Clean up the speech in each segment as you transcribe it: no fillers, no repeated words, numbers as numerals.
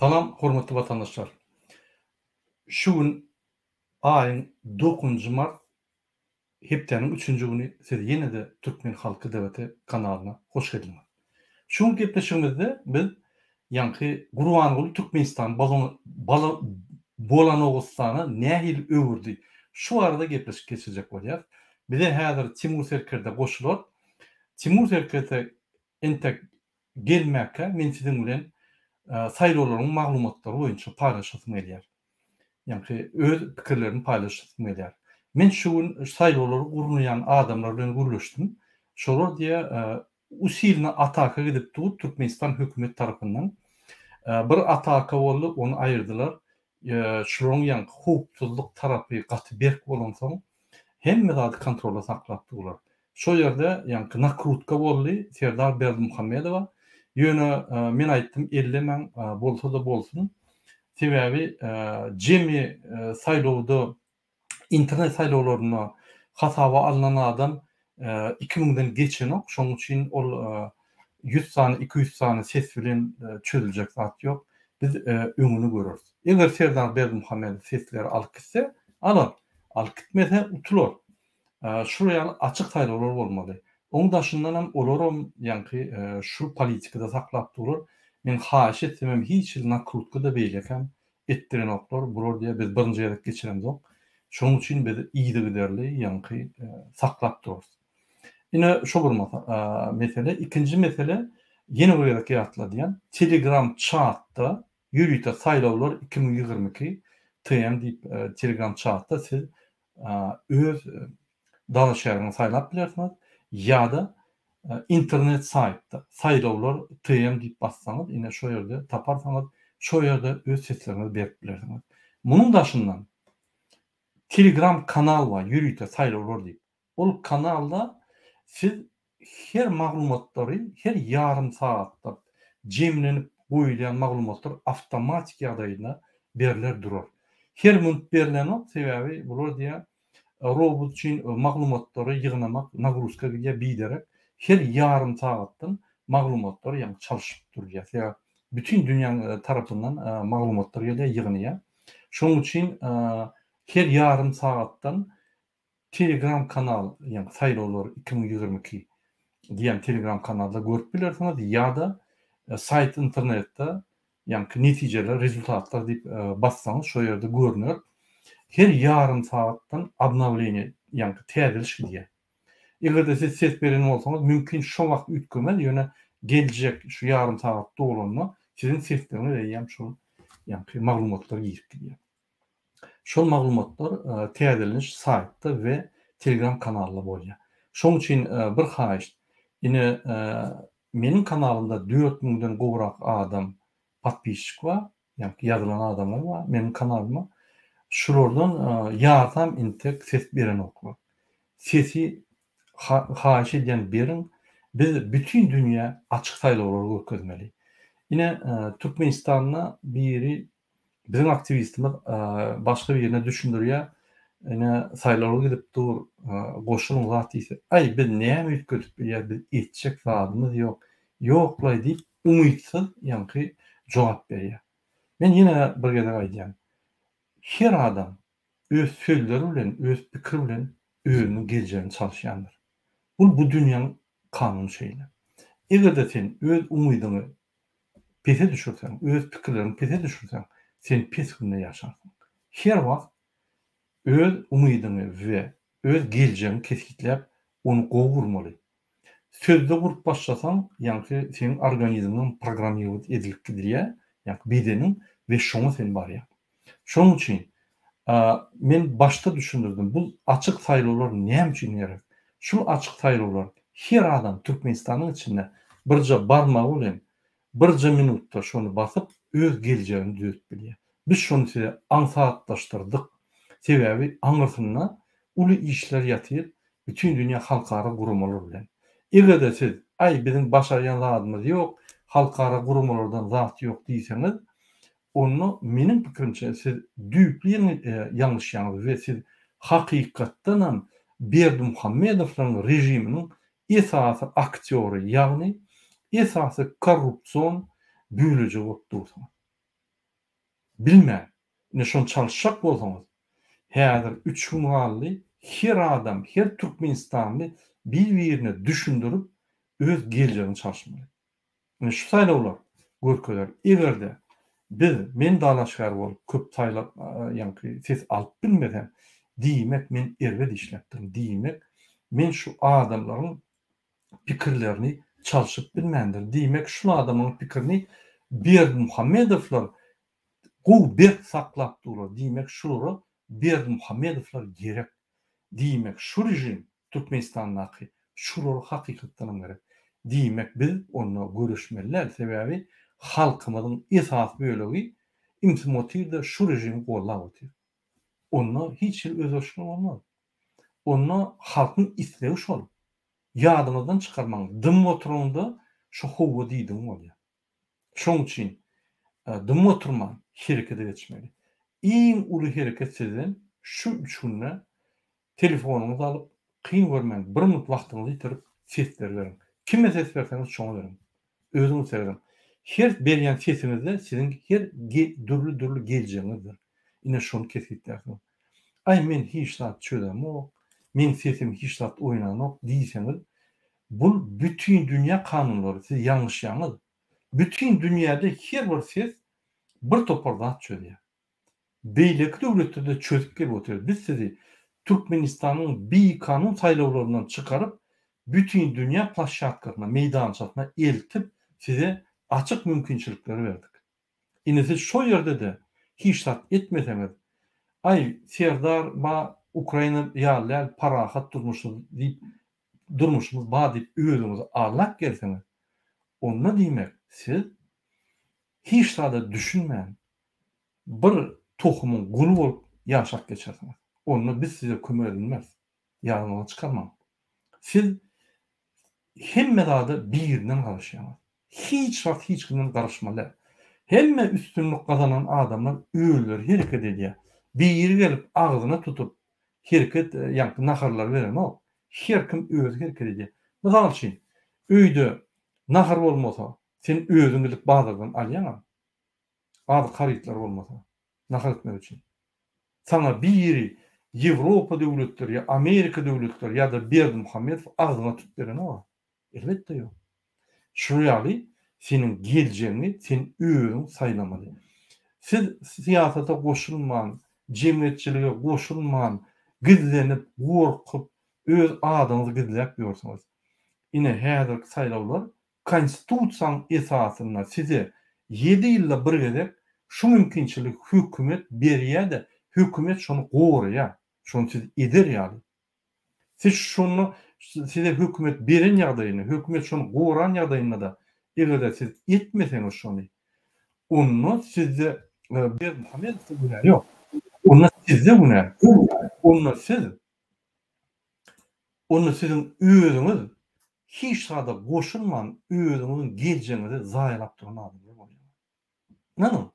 Salam hormatly watandaşlar. Şu gün aýyň dokuzynjy mart hepdäniň üçünji güni siz ýene-de Türkmen Halky DVT kanalyna hoş geldiňiz. Şu gün gepleşigimizde biz ýaňky Gurbanguly Türkmenistany Bolanogystana nähili öwürdi şu barada gepleşik geçirjek bolýas. Bize häzir Timur Serkerde goşular. Timur Serkerde entek gelmäkä men siziň bilen saýlawlaryň maglumatlary boýunça paýlaşasym gelýär. Ýaňky öz pikirlerimi paýlaşasym gelýär. Men şu gün saýlawlary gurnaýan adamlar bilen gürleşdim. Şolar diýýär, usilno ataka gidip dur Türkmenistan hökümet tarapyndan. Bir ataka boldy, ony aýyrdylar. Şularyň ýaňky howpsuzlyk tarapy gaty berk bolansoň, hemme zady kontrolda saklap durlar. Şo ýerde ýaňky nakrutka boldy Serdar Berdimuhamedowa. Ýöne men aýtdym ellemäň bolsa-da bolsun. Sebäbi jemi saýlawda internet saýlawlarynda hasaba alnan adam 2000-den geçenok. Şonuň üçin ol 100 sany, 200 sany ses bilen çözüljek zat ýok. Biz öňüni göreris. Eger Serdar Berdimuhamedow sesleri alyp gitse, alar. Alyp gitmese, utular. Şular ýaly açyk saýlawlar bolmaly. Oň daşyndanam olaram ýaňky şu politikada saklap durlar. Men haýyş etsemem hiç hili nakrutka-da beýlekem etdirenoklar. Bular diýýär biz birinji gezek geçiremzok. Şonuň üçin biz yzygiderli ýaňky saklap durarys. Ine şo bir mesele. Ikinji mesele ýene bir gezek ýatladýan. Telegram çatda ýörite saýlawlar 2022 TM diýip Telegram çatda siz öz dalaşgäriňizi saýlap bilersiňiz ýa-da internet saýtda saýlawlar TM diýip bassaňyz ine şo ýerde taparsyňyz şo ýerde öz sesleriňizi berip bilersiňiz. Munuň daşyndan Telegram kanal bar ýörite saýlawlar diýip. Ol kanalda siz her maglumatlary her ýarym sagatda jemlenip goýulýan maglumatlar awtomatik ýagdaýynda berler durar. Her minut berlenok sebäbi bular diýýär robot üçin maglumatlary ýygnamak nagruzka gidýär biderek. Her ýarym sagatdan maglumatlar ýagny çalşyp durýar. Sebäbi bütin dünýäň tarapyndan maglumatlar gelýär ýygnaýar. Şonuň üçin her ýarym sagatdan Telegram kanal ýagny saýlawlar 2022 diýen telegram kanalda görüp bilersiňiz ýa-da saýt internetde ýaňky netijeler rezultatlar diýip bassaňyz şo ýerde görner. Her ýarym sagatdan obnowleniýe ýaňky täzeliş gidýär. Eger-de siz ses beren bolsaňyz mümkin şo wagt üýtgemez ýöne geljek şu ýarym sagat dolanda siziň sesleriňiz eýýäm şol ýaňky maglumatlar girip gidýär. Şol maglumatlar täzeleniş saýtda we Telegram kanalda bolýar. Şoň üçin bir haýyşt, ine meniň kanalymda 4 müňden gowrak adam podpisçik bar, ýagny ýazylan adamlar bar meniň kanalyma. Şulardan ýarsam intek ses berenoklar. Sesi haýyş edýän beriň, biz bütin dünýä açyk saýlawlary görkezmeli. Ine Türkmenistanda biri Biziň aktiwistimiz başga birine düşündirýär, ine saýlawa gidip dur, goşulyň zat diýse, aý biz näme üýtgedip bilýäris, biz etjek zadymyz ýok, ýoklaý diýip umytsyz ýaňky jogap berýär. Men ýene bir gezek aýdýan, her adam öz sözleri bilen, öz pikiri bilen özüniň geljegini çalyşýandyr. Bul bu dünýäň kanuny şeýle. Eger-de sen öz umydyňy pese düşürseň, öz pikirleriňi pese düşürseň, sen pes günde ýaşarsyň. Her wagt öz umydyňy we öz geljegiňi kesgitläp, ony gowy gurmaly. Sözde gurup başlasaň, ýaňky seniň organizmiňem programmirowat edilip gidilýär, ýaňky bedeniň we şoňa sen barýaň. Şonuň üçin men başda düşündirdim, bu açyk saýlawlar näme üçin gerek? Şul açyk saýlawlar her adam Türkmenistanyň içinde birje barmagy bilen birje minutda şony basyp öz geljegini düzedip bilýär. Biz şony size aňsatlaşdyrdyk. Sebäbi aňyrsynda uly işler ýatyr bütin dünýä halkara guramalar bilen. Eger-de siz aý biziň başarýan zadymyz ýok, halkara guramalardan zat ýok diýseňiz, Onda meniň pikirimçe siz düýpli ýalňyşýaňyz we siz hakykatdanam Berdimuhamedowlaryň režiminiň esasy aktýory, ýagny esasy korrupsion bölejigi bolup dursuňyz. bilmän, ine şony çalyşjak bolsaňyz, häzir üç gün galdy, her adam, her türkmenistanly bir-birine düşündirip, öz geljegini çalyşmaly. Ine şu saýlawlar görkezer. Eger-de biz, men dalaşgär bolup köp saýlaw, ýaňky ses alyp bilmesem, diýmek men erbet işläpdirin, diýmek men şu adamlaryň pikirlerini çalşyp bilmändir. Diýmek şul adamyň pikirini Berdimuhamedowlar gowy berk saklap durlar. Diýmek şulara Berdimuhamedowlar gerek. Diýmek şu režim Türkmenistandaky şulara hakykatdanam gerek. Diýmek biz onda göreşmeli däl. Sebäbi halkymyzyň esasy bölegi ümsüm otyrda şu režimi gollap otyr. Onda hiç hili özgerişme bolmaz. Onda halkyň islegi şol. Ýadyňyzdan çykarmaň, dymyp oturanyňda şo howwa diýdigiň bolýar. Şoň üçin dymyp oturman herekete geçmeli. Iň uly hereket sizden şu üç günde telefonyňyzy alyp, kyn görmän bir minut wagtyňyzy ýitirip sesleri beriň. Kime ses berseňiz şoňa beriň. Özüňiz serediň. Her berýän sesiňizde siziň her dürli-dürli geljegiňizdir. Ine şony kesgitlärsiňiz. Aý men hiç zat çözemok, meň sesim hiç zat oýnanok diýseňiz, bul bütin dünýä kanunlary, siz ýalňyşýaňyz. Bütin dünýäde her bir ses bir topar zat çözýär. Beýleki döwletde-de çözüp gelip otyr. Biz sizi Türkmenistanyň bikanun saýlawlaryndan çykaryp, bütin dünýä ploşşadkasyna, meýdançasyna eltip, size açyk mümkinçilikleri berdik. Indi siz şo ýerde-de hiç zat etmeseňiz, aý, Serdar ba Ukraina ýaly däl, parahat durmuşymyz diýip, durmuşymyz bar diýip özüňizi aldap gelseňiz, onda diýmek siz hiç zada düşünmän, bir tohumyň guly bolup ýaşap geçersiňiz. Onda biz size kömek edilmeris. Ýadyňyzdan çykarmaň. Siz hemme zada birinden garaşýaňyz. Hiç wagt hiç kimden garaşmaly däl. Hemme üstünlik gazanan adamlar özleri hereket edýär. Biri gelip agzyna tutup hereket ýaňky naharlary berenok. Her kim özi hereket edýär. Mysal üçin, öýde nahar bolmasa, sen özüň gidip bazardan alýaňam. Azyk harytlary bolmasa, nahar etmek üçin. Saňa biri Ýewropa döwletleri ýa Amerika döwletleri ýa-da Berdimuhamedow agzyňa tutup berenok-a. Elbetde ýok. Şular ýaly seniň geljegiňi sen özüň saýlamaly. Siz syýasata goşulman, jemgyýetçilige goşulman, gizlenip, gorkup, öz adyňyzy gizläp ýörsüňiz. Ine häzirki saýlawlar Konstitusiýanyň esasynda size ýedi ýylda bir gezek şu mümkinçiligi hökümet berýär-de, hökümet şony goraýar, şony siz eder ýaly. Siz şonda size hökümet beren ýagdaýynda, hökümet şony goran ýagdaýynda-da, eger-de siz etmeseňiz şony, onda sizde Berdimuhamedowda günä ýok. Onda sizde günä. Onda siz Onda siziň özüňiz hiç zada goşulman özüňiziň geljegiňizi zaýalap duran adamlar bolýaňyz. Ynanyň.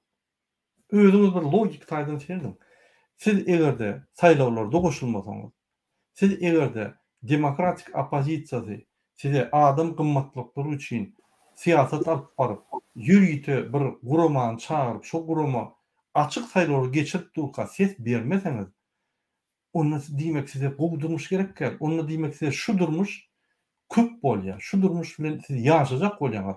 Özüňiz bir logiki taýdan serediň. Siz eger-de saýlawlarda goşulmasaňyz, siz eger-de demokratik oppozisiýasy size adam gymmatlyklary üçin syýasat alyp baryp, ýörite bir guramany çagyryp, şo gurama açyk saýlawlary geçirip durka ses bermeseňiz, Onda diýmek size gowy durmuş gerek däl. Onda diýmek size şu durmuş köp bolýar. Şu durmuş bilen siz ýaşajak bolýaňyz.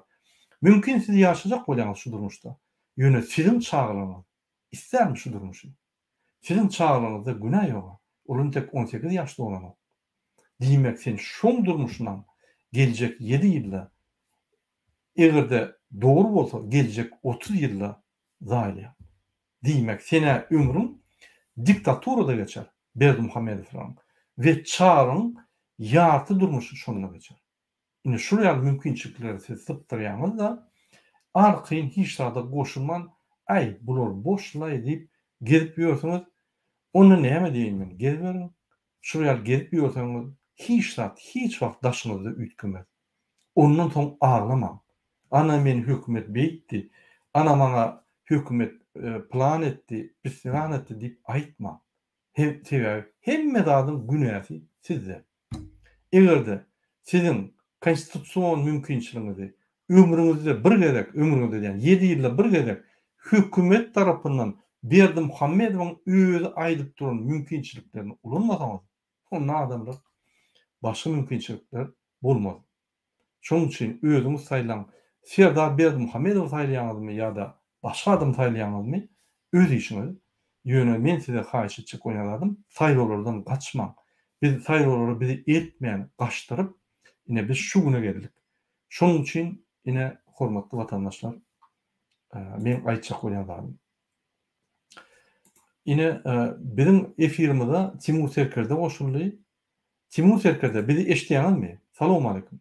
Mümkin siz ýaşajak bolýaňyz şu durmuşda. Ýöne siziň çagalaryňyz islärmi şu durmuşy? Siziň çagalaryňyzda günä ýoga. Olar entek 18 ýaş dolanok. Diýmek sen şoň durmuşynam geljek ýedi ýylda eger-de dogry bolsa geljek 30 ýylda zaýalaýaň. Diýmek, sen-ä ömrüň diktaturada geçer, Berdimuhamedowlaryň we Çaryň ýarty durmuşy şonda geçer. Ine şul ýaly mümkinçilikleri siz sypdyrýaňyz-da, arkaýyn hiç zada goşulman, äý, bular boş-laý diýip gezip ýörsüňiz, onda näme diýeýin men, geziberiň. Şul ýaly gezip ýörseňiz, hiç zat hiç wagt daşyňyzda üýtgemez. Ondan soň aglamaň. Ana meni hökümet beýtdi, ana maňa hökümet pylan etdi, pisligan etdi diýip aýtmaň. Hem sebäbi hemme zadyň günäsi sizde. Eger-de siziň konstitusion mümkinçiligiňizi ömrüňizde bir gezek, ömrüňizde diýýän, ýedi ýylda bir gezek hökümet tarapyndan. Berdimuhamedowyň özi aýdyp duran mümkinçiliklerini ulanmasaňyz, onda adamlar başga mümkinçilikler bolmaz. Şonuň üçin özüňiz saýlaň, Serdar Berdimuhamedowy saýlaýaňyzmy ýa-da başga adamy saýlaýaňyzmy, öz işiňiz. Ýöne men size haýyş etjek bolýan zadym, saýlawlardan gaçmaň. Biz saýlawlara bizi eltmän gaçdyryp, ine biz şu güne geldik. Şonuň üçin ine hormatly watandaşlar, meň aýtjak bolýan zadym. Ine biziň efirimize Timur Serkerde goşuldy. Timur Serkerde bizi eşidýäňizmi? Salowmaleýkim.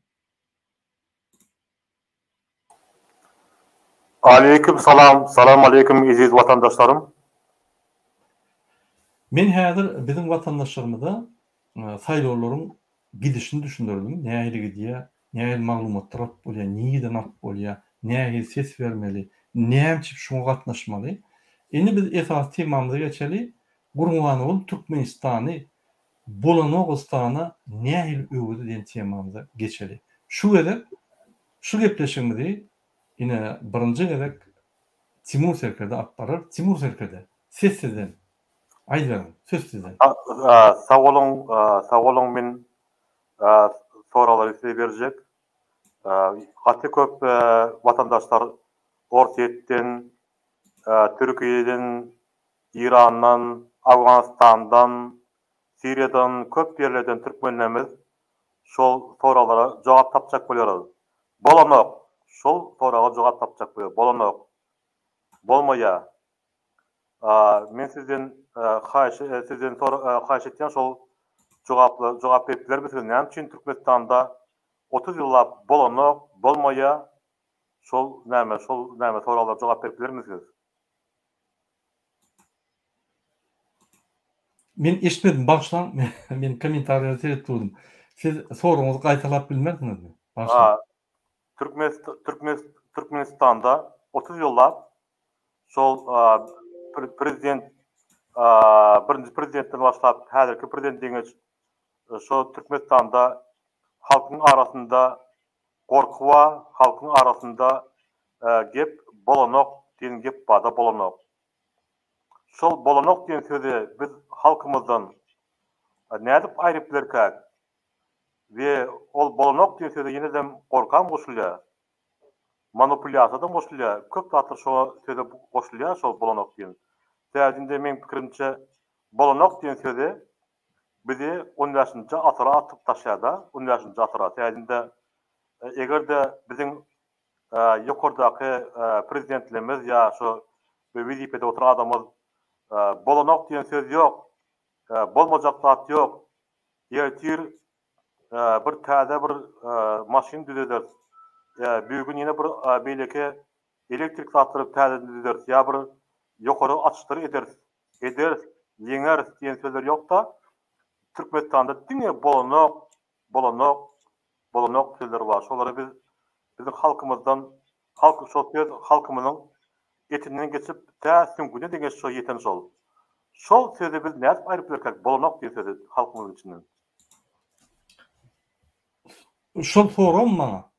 Aleýkim salam, salam aleýkim eziz watandaşlarym. Men häzir biziň watandaşlarymyza saýlawlaryň gidişini düşündirdim, nähili gidýär, nähili maglumatlar alyp bolýar, nireden alyp bolýar, nähili ses bermeli, näme üçin şuňa gatnaşmaly. Indi biz esasy temamyza geçeli, Gurbanguly Türkmenistany Bolanogystana nähili öwürdi diýen temamyza geçeli. Şu gezek şu gepleşigimizi ine birinji gezek Timur serkerde alyp barar. Timur serkerde, ses sizden. Aýdyberiň, söz sizden. Sag boluň, sag boluň men soraglary size berjek. Gaty köp watandaşlar Orsýetden, Türkiýeden, Irandan, Awganystandan, Siriýadan köp ýerlerden türkmenlerimiz şol soraglara jogap tapjak bolýarlar. Bolanok. Şol soraga jogap tapjak bolýar. Bolanok. Bolmaýar. Men sizden haýyş sizden haýyş etýän şol jogapla jogap berip bilermisiňiz? Näme üçin Türkmenistanda 30 ýyllap bolanok, bolmaýar? Şol näme, şol näme soraglara jogap berip bilermisiňiz? Men eşitmedim, bagyşlaň, men kommentariýa seredip durdum. Siz soragyňyzy gaýtalap bilmersiňizmi? Bagyşlaň. Türkmenistanda 30 ýyllap şol prezident birinji prezidentden başlap häzirki prezident deňeç şo Türkmenistanda halkyň arasynda gorky bar, halkyň arasynda gep bolanok diýen gep barda bolanok. Şol bolanok diýen sözi biz halkymyzdan nädip aýryp bilerkäk we ol bolanok diýen söze ýenedem gorkam goşulýar, manupulýasiýadam goşulýar, köp zatlar şo söze goşulýar şol bolanok diýen. Sebäbi indi meň pikirimçe bolanok diýen sözi bizi on bäşinji asyra atyp taşýarda, on bäşinji asyra. Sebäbi indi eger-de biziň ýokardaky prezidentlerimiz ýa şu wezipede oturan adamymyz bolanok diýen söz ýok, bolmajak zat ýok, ertir bir täze bir maşyn düzederis, birgün ýene bir beýleki elektrik zatlary täzeden düzederis ýa bir ýokary açyşlar ederis, ederis, ýeňeris diýen sözler ýok-da, Türkmenistanda diňe bolanok, bolanok, bolanok sözleri bar. Şolary biz biziň halkymyzdan, halk şol söz halkymyzyň etinden geçip tä süňküne deňeç şo ýeten şol. Şol sözi biz nädip aýryp bilerkäk bolanok diýen sözi halkymyzyň içinden? Şol soragmy maňa?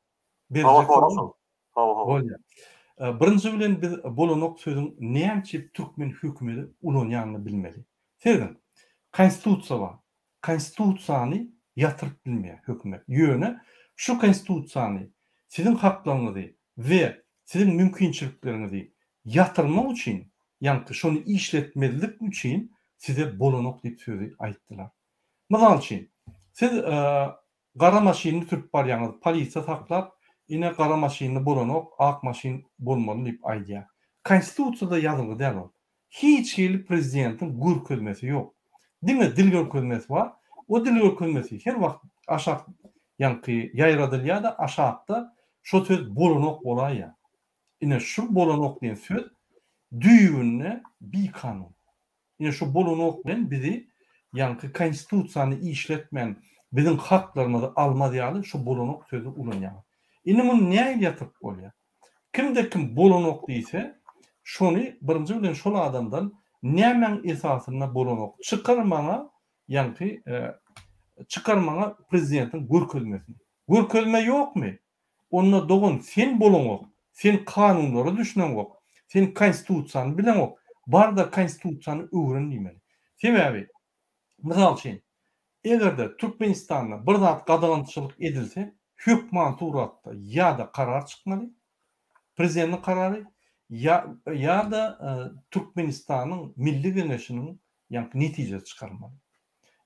Hawa sorag şol. Hawa hawa. Bolýar. Birinji bilen biz bolanok sözüň näme üçin türkmen hökümeti ulanýanyny bilmeli. Serediň, konstitusiýa bar. Konstitusiýany ýatyryp bilmeýär hökümet. Ýöne şu konstitusiýany siziň haklaryňyzy we siziň mümkinçilikleriňizi ýatyrmak üçin, ýaňky şony işletmezlik üçin size bolanok diýip sözi aýtdylar. Mysal üçin, siz gara maşynyny sürüp barýaňyz, polisiýa saklap, ine gara maşynly bolanok, ak maşyn bolmaly diýip aýdýar. Konstitusiýada ýazylgy däl ol. Hiç hili prezidentiň görkezmesi ýok. Diňe dil görkezmesi bar. O dil görkezmesi her wagt aşak ýaňky ýaýradylýar-da aşakda şo söz bolanok bolaýýar. Ine şu bolanok diýen söz düýbünde bikanun. Ine şu bolanok bilen bizi ýaňky konstitusiýany işletmän biziň haklarymyzy almaz ýaly şu bolanok sözi ulanýarlar. Indi muny nähili ýatyryp bolýar? Kimde kim bolanok diýse, şony birinji bilen şol adamdan nämäň esasynda bolanok, çykar maňa ýaňky çykar maňa prezidentiň görkezmesini. Görkezme ýokmy? Onda dogan sen bolaňok, sen kanunlara düşüneňok, sen konstitusiýany bileňok. Bar-da Konstitusiýany öwren diýmeli. Sebäbi, mysal üçin, eger-de Türkmenistanda bir zat gadagançylyk edilse, hökman suratda ýa-da karar çykmaly, prezidentiň karary, ýa, ýa-da Türkmenistanyň Milli Geňeşiniň ýaňky netijesi çykarmaly.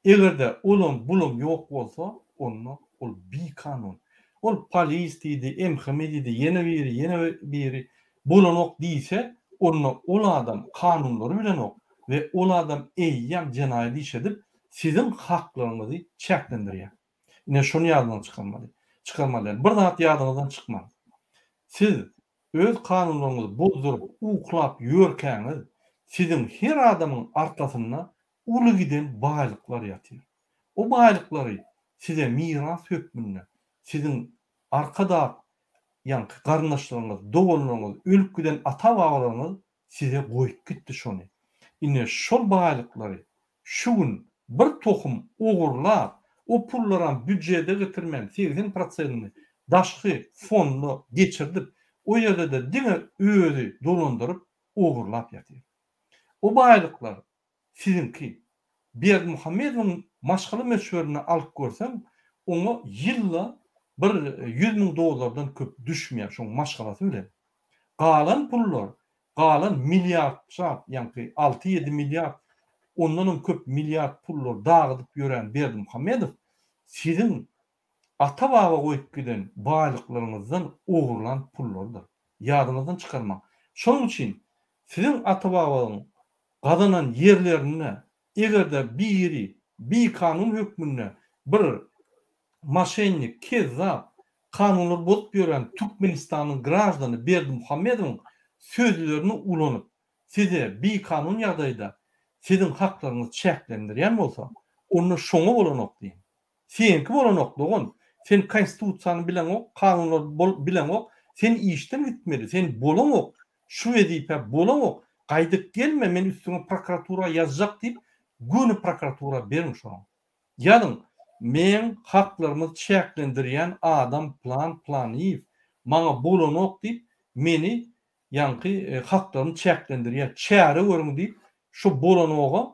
Eger-de olam bulam ýok bolsa, onda ol bikanun. Ol polis diýdi, MHM diýdi, ýene biri, ýene biri bolanok diýse, onda ol adam kanunlary bilenok we ol adam eýýäm jenaýat iş edip, siziň haklaryňyzy çäklendirýär. Ine şony ýadyňyzdan çykarmaly. Çykarmaly däl. Bir zat ýadyňyzdan çykmaň. Siz öz kanunlaryňyzy bozduryp, uklap ýörkäňiz, siziň her adamyň arkasynda uly giden baýlyklar ýatyr. O baýlyklary size miras hökmünde siziň arkadag ýaňky garyndaşlaryňyz, doganlaryňyz, ölüp giden ata-babalaryňyz size goýup gitdi şony. Ine şol baýlyklary şu gün bir tohum ogurlap, o pullaram býudjede getirmän 80 prosentini daşky fonda geçirdip, o ýerde-de diňe özi dolandyryp ogurlap ýatyr. O baýlyklar siziňki. Berdimuhamedowyň maşgala möçberini alyp görseň, oňa ýylda bir 100 müň dollardan köp düşmeýär şoň maşgalasy bilen. Galan pullar, galan milliardçap, ýaňky alty-ýedi milliard, ondanam köp milliard pullary dagydyp ýören Berdimuhamedow siziň ata-baba goýup giden baýlyklaryňyzdan ogurlan pullarydyr. Ýadyňyzdan çykarmaň. Şonuň üçin siziň ata-babaň gazanan ýerlerinde eger-de biri bikanun hökmünde bir moşennik, kezzap, kanunlary bozup ýören Türkmenistanyň graždany Berdimuhamedowyň sözlerini ulanyp size bikanun ýagdaýda siziň haklaryňyzy çäklendirýän bolsa, onda şoňa bolanok diýiň. Seňki bolanok dogan. Sen konstitusiýany bileňok, kanunlary bileňok, sen işden gitmeli, sen bolaňok, şu wezipä bolaňok, gaýdyp gelme men üstüňe prokuratura ýazjak diýip göni prokuratura beriň şoňa. Ýazyň, meň haklarymyz çäklendirýän adam plan planyýew maňa bolanok diýip meni ýaňky haklarymy çäklendirýär çäre görüň diýip şo bolanoga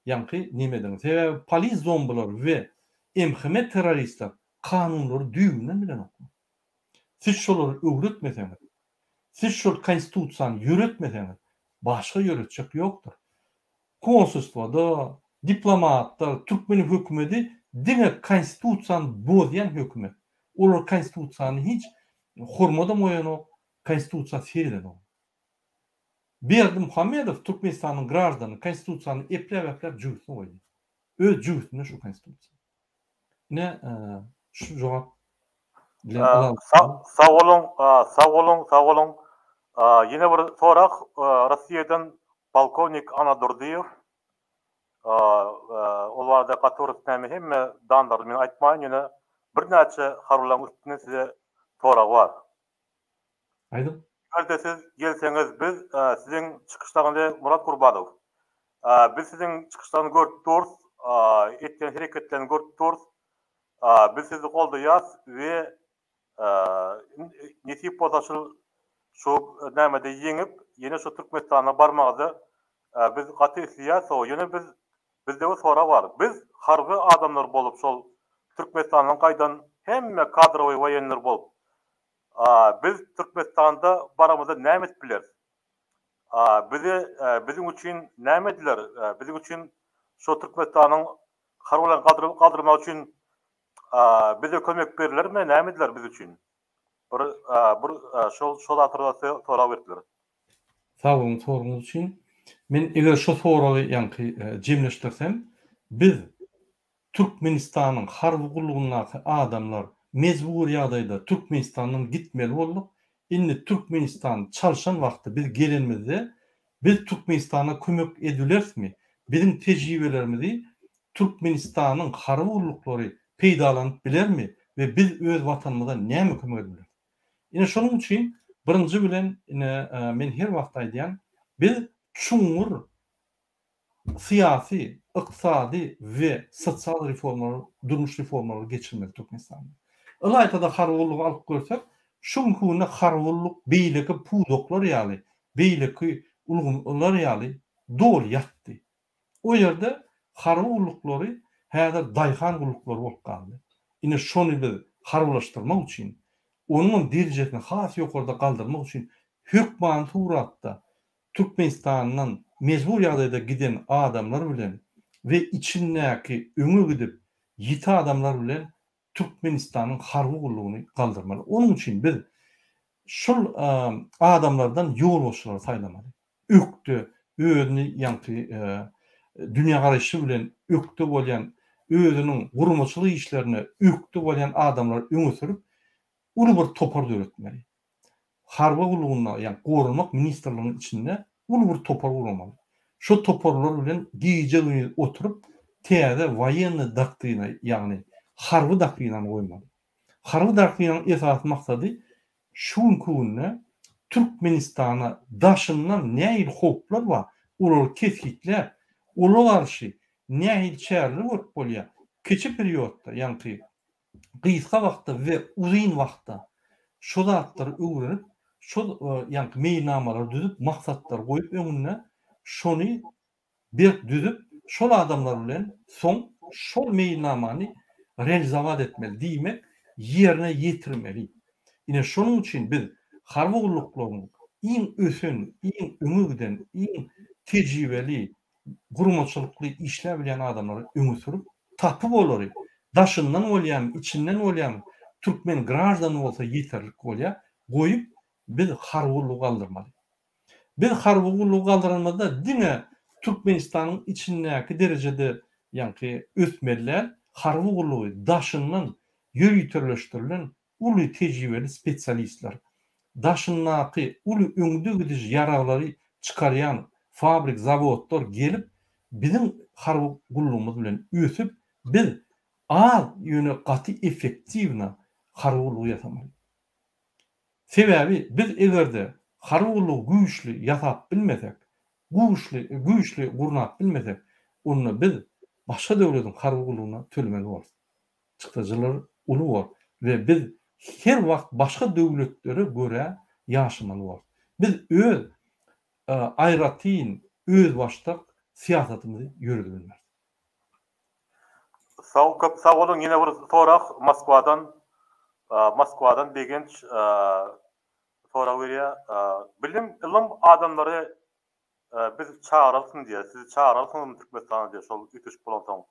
ýaňky neme ediň. Sebäbi polis zombylar we MHM terroristler kanunlary düýbünden bilenoklar. Siz şolary öwretmeseňiz, siz şol konstitusiýany ýöretmeseňiz, başga ýöretjek ýokdur. Konsulstwada, diplomatlar, türkmen hökümedi diňe konstitusiýany bozýan hökümet. Olar konstitusiýany hiç hormadam goýanok, konstitusiýa seredenok. Berdimuhamedow Türkmenistanyň graždany konstitusiýany epläp-epläp jübüsine goýdy. Öz jübüsinde şu konstitusiýa. Ine şu jogap bilen ylalaşýan. Sag boluň, sag boluň, sag boluň. Ýene bir sorag Rossiýadan polkownik Anadurdyýew. Ol barada gaty bir näme hemme danlaryny men aýtmaýyn, ýöne birnäçe harbylaryň üstünden size soragy bar. Aýdyň. Eger-de siz gelseňiz biz siziň çykyşlaryňyzy Murat Gurbanow biz siziň çykyşlaryňyzy görüp durus, etýän hereketleriňizi görüp durus. Biz sizi goldaýas we nesip bolsa şul şu nämede ýeňip ýene şu Türkmenistana barmagyňyzy biz gaty isleýäs. Ýöne biz bizde bir sorag bar. Biz harby adamlar bolup şol Türkmenistandan gaýdan hemme kadrowyý woýenler bolup Biz Türkmenistanda baramyzda näme edip bileris? Bize biziň üçin näme ediler? Biziň üçin şo Türkmenistanyň harbylaryny galdyrmak üçin bize kömek berilermi? Näme ediler biz üçin? Bir bir şol şol zatlarda sorag beripdiler. Sag boluň soragyňyz üçin. Men eger şo soragy ýaňky jemleşdirsem, biz Türkmenistanyň harby gullugyndaky adamlar mejbury ýagdaýda Türkmenistandan gitmeli bolduk. Indi Türkmenistan çalşan wagty biz gelenimizde biz Türkmenistana kömek edibilerismi? Biziň tejribelerimizi Türkmenistanyň harby gulluklary peýdalanyp bilermi we biz öz watanymyza näme kömek edibileris? Ine şonuň üçin birinji bilen ine men her wagt aýdýan biz çuňňur syýasy, ykdysady we sosial reformalary, durmuş reformalary geçirmeli Türkmenistanda. Ylaýta-da harby gullugy alyp görsek, şu günki günde harby gulluk beýleki pudaklar ýaly, beýleki ulgamlar ýaly doly ýatdy. O ýerde harby gulluklary häzir daýhan gulluklary bolup galdy. Ine şony biz harbylaşdyrmak üçin, onuňam derejesini has ýokarda galdyrmak üçin hökmany suratda Türkmenistandan mejbur ýagdaýda giden adamlar bilen we içindäki öňe gidip ýiti adamlar bilen Türkmenistanyň harby gullugyny galdyrmaly. Onuň üçin biz şol adamlardan ýolbaşçylary saýlamaly. Ökde, özüni ýaňky dünýägaraýşy bilen ökde bolýan, özüniň guramaçylyk işlerine ökde bolýan adamlary öňe sürüp, uly bir topar döretmeli. Harby gullugynda, ýagny Goranmak ministrliginiň içinde uly bir topar guramaly. Şo toparlar bilen gije-gündiz oturyp, täze woýennyý doktrina, ýagny harby doktrinany goýmaly. Harby doktrinanyň esasy maksady şu günki günde Türkmenistana daşyndan nähili howplar bar, olary kesgitläp, ola garşy nähili çäreler görüp bolýar, kiçi periodda, ýaňky gysga wagtda we uzyn wagtda şo zatlary öwrenip, şo ýaňky meýilnamalary düzüp, maksatlary goýup öňünde şony berk düzüp, şol adamlar bilen soň şol meýilnamany realizowat etmeli, diýmek, ýerine ýetirmeli. Ine, şonuň üçin biz harby gulluklaryň iň ösen, iň öňe giden, iň tejribeli, guramaçylykly işläbilýän adamlary öňe sürüp, tapyp olary, daşyndan bolýamy, içinden bolýamy, türkmen graždany bolsa ýeterlik bolýar, goýup, biz harby gullugy galdyrmaly. Biz harby gullugy galdyranymyzda diňe Türkmenistanyň içindäki derejede ýaňky ösmeli däl, harby gullugy daşyndan ýöriteleşdirilen uly tejribeli spesialistler, daşyndaky uly öňde gidiji ýaraglary çykarýan fabrik, zawodlar gelip biziň harby gullugymyz bilen ösüp, biz az, ýöne gaty effektiwno harby gullugy ýasamaly. Sebäbi biz eger-de harby gullugy güýçli ýasap bilmesek, güýçli güýçli gurnap bilmesek, onda biz başga döwletiň harby gullugyna tölemeli borus. Çykdajylar uly bor we biz her wagt başga döwletlere görä ýaşamaly borus. Biz öz aýratyn özbaşdak syýasatymyzy ýöredip bilmeris. Sag köp sag boluň ýene bir sorag Moskwadan Moskwadan Begenç sorag berýär bilim ylym adamlary biz çagyralsyn diýýär sizi çagyralsyňyzmy Türkmenistana diýýär şol üýtgeşik bolansoň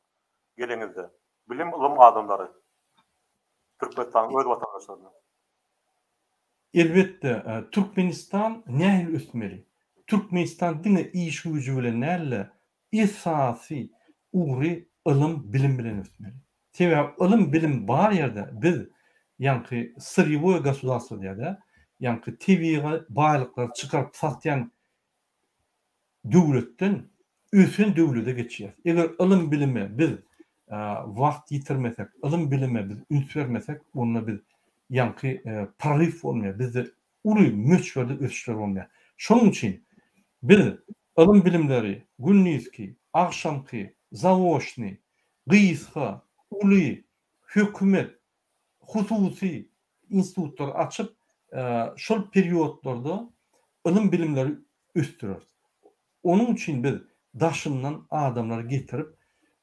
geleňizde bilim ylym adamlary Türkmenistanyň öz watandaşlaryny. Elbetde Türkmenistan nähili ösmeli? Türkmenistan diňe iş güýji bilen dälde Esasy ugry ylym bilim bilen ösmeli. Sebäbi ylym bilim bar ýerde biz ýaňky syrýewoýe gosudarstwo diýýärde, ýaňky tebigy baýlyklary çykaryp satýan döwletden ösen döwlede geçýäs. Eger ylym bilime biz wagt ýitirmesek, ylym bilime biz üns bermesek, onda biz ýaňky proryw bolmaýar, bizde uly möçberde ösüşler bolmaýar. Şonuň üçin biz ylym-bilimleri gündizki, agşamky, zaoçnyý, gysga, uly, hökümet, hususy institutlary açyp, şol periodlarda ylym-bilimleri ösdüreris. Onuň üçin biz daşyndan adamlary getirip,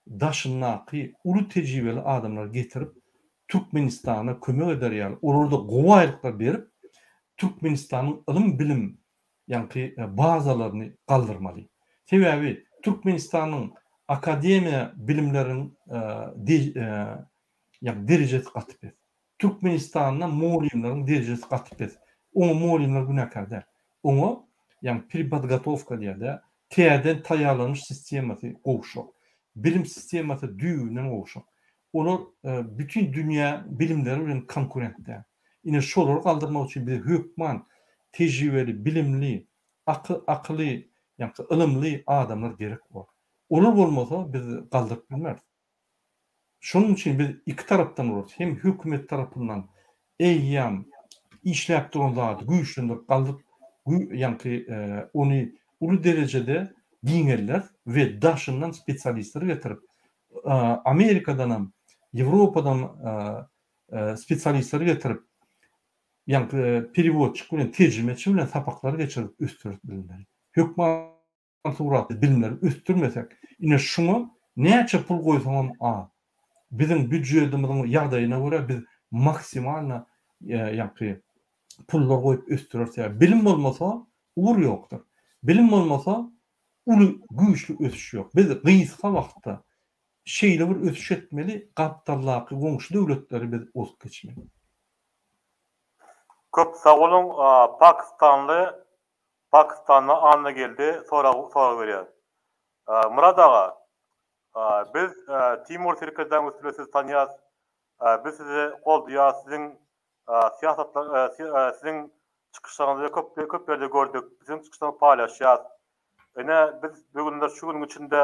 daşyndaky uly tejribeli adamlary getirip, Türkmenistana kömek eder ýaly, olara-da gowy aýlyklar berip, Türkmenistanyň ylym-bilim ýaňky bazalaryny galdyrmaly. Sebäbi Türkmenistanyň akademiýa bilimleriň ýagny derejesi gaty pes. Türkmenistanda mugallymlaryň derejesi gaty pes. Oňa mugallymlar günäkär däl. Oňa ýagny perepodgotowka diýýär-dä, täzeden taýýarlanyş sistemasy gowşak. Bilim sistemasy düýbünden gowşak. Olar bütin dünýä bilimleri bilen konkurent däl. Ine şolary galdyrmak üçin bize hökman tejribeli, bilimli, akyly, ýagny ylymly adamlar gerek bor. Olar bolmasa biz galdyryp bilmeris. Şonuň üçin biz iki tarapdan urarys, hem hökümet tarapyndan eýýäm işläp duran zady güýçlendirip galdyryp, ýaňky ony uly derejede giňelderis we daşyndan spesialistleri getirip, Amerikadanam, Ýewropadan spesialistleri getirip, ýaňky perewodçik bilen, terjimeçi bilen sapaklary geçirip ösdürip bilmeli. Hökman suratda bilimleri ösdürmesek, ine şuňa näçe pul goýsaňam az. Biziň býudžedimiziň ýagdaýyna görä biz maksimalno ýaňky pullar goýup ösdüreris. Sebäbi bilim bolmasa ugur ýokdur. Bilim bolmasa uly güýçli ösüş ýok. Biz gysga wagtda şeýle bir ösüş etmeli, gapdaldaky goňşy döwletleri biz ozup geçmeli. Köp sag boluň Pakistanly Pakistanda Annageldi sorag sorag berýär. Myrat aga, biz Timur serkerdäň üstüne sizi tanýas, biz sizi goldaýas, siziň syýasatlar siziň çykyşlaryňyzy köp köp ýerde gördük, siziň çykyşlaryňyzy paýlaşýas. Ine biz bu günler şu günüň içinde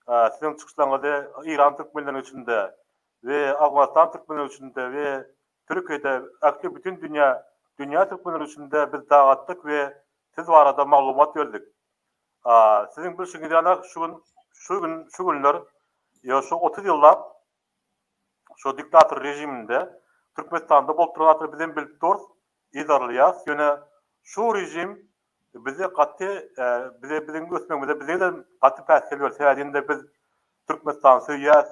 siziň çykyşlaryňyzy Eýran türkmenleriniň içinde we Owganystan türkmenleriniň içinde we Türkiýede ähli bütin dünýä dünýä türkmenleri içinde biz dagatdyk we siz barada maglumat berdik. Siziň bilşiňiz ýaly şu gün şu gün şu günler ýa şu 30 ýyllap şu diktator režiminde Türkmenistanda bolup duran zatlary bizem bilip durus, yzarlaýas. Ýöne şu režim bizi gaty bize biziň ösmegimize bize gaty päsgel berdi. Sebäbi indi biz Türkmenistany söýýäs,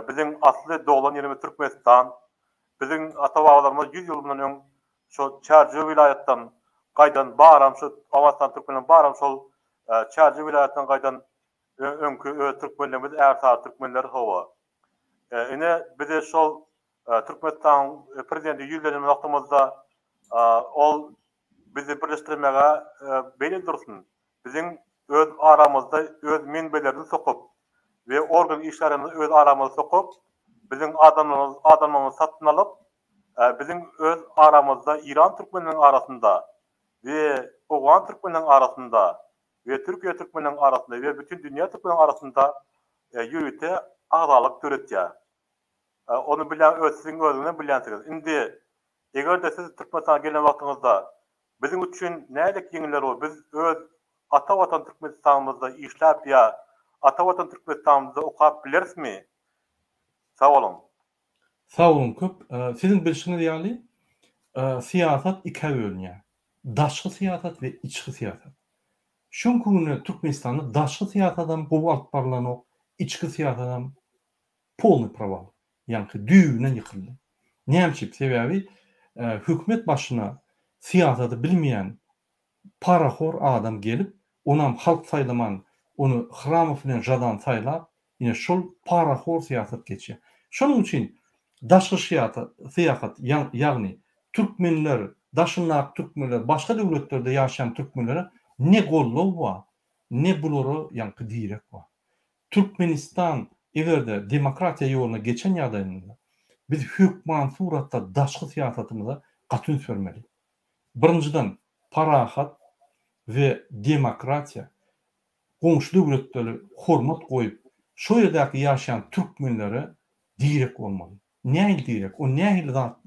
Biziň asly doglan ýerimiz Türkmenistan. Biziň ata-babalarymyz 100 ýyl mundan öň şo Çärjew welaýatdan gaýdan baram şo Owganystan türkmenleriniň baram şol Çärjew welaýatyndan gaýdan öňki öz türkmenlerimiz ärsary türkmenler hawa. Ine bize şol Türkmenistanyň prezidenti ýüzlenen wagtymyzda ol bizi birleşdirmäge beýle dursun. Biziň öz aramyzda öz menbelerini sokup we organ işgärlerimizi öz aramyza sokup, biziň adamlarymyz adamlarymyzy satyn alyp, biziň öz aramyzda Eýran türkmenleriniň arasynda we Owgan türkmenleriniň arasynda we Türkiýe türkmenleriniň arasynda we bütin dünýä türkmenleriniň arasynda ýörite agzalyk döretýär. Ony bilýän öz siziň özüňizem bilýänsiňiz. Indi eger-de siz Türkmenistana gelen wagtyňyzda Biziň üçin nälik ýeňiller bor, biz öz ata watan Türkmenistanymyzda işläp ýa ata watan Türkmenistanymyzda okap bilerismi? Sag boluň. Sag boluň köp. Siziň bilşiňiz ýaly syýasat ikä bölünýär. Daşky syýasat we içki syýasat. Şu günki günde Türkmenistanda daşky syýasadam gowy alyp barylanok, içki syýasadam polnyý prowal. Ýaňky düýbünden ýykyldy. Näme üçin? Sebäbi hökümet başyna syýasaty bilmeýän parahor adam gelip, onam halk saýlaman, ony Hramow bilen Žadan saýlap, ine şol parahor syýasat geçýär. Şonuň üçin daşky syýahat, ýagny türkmenler, daşyndaky türkmenler, başga döwletlerde ýaşaýan türkmenlere ne goldaw bar, ne bulara ýaňky direk bar. Türkmenistan eger-de demokratiýa ýoluna geçen ýagdaýynda biz hökman suratda daşky syýasatymyza gaty üns bermeli. Birinjiden parahat we demokratiýa goňşy döwletleri hormat goýup şo ýerdäki ýaşaýan türkmenlere direk bolmaly. Nähili direk? O nähili zat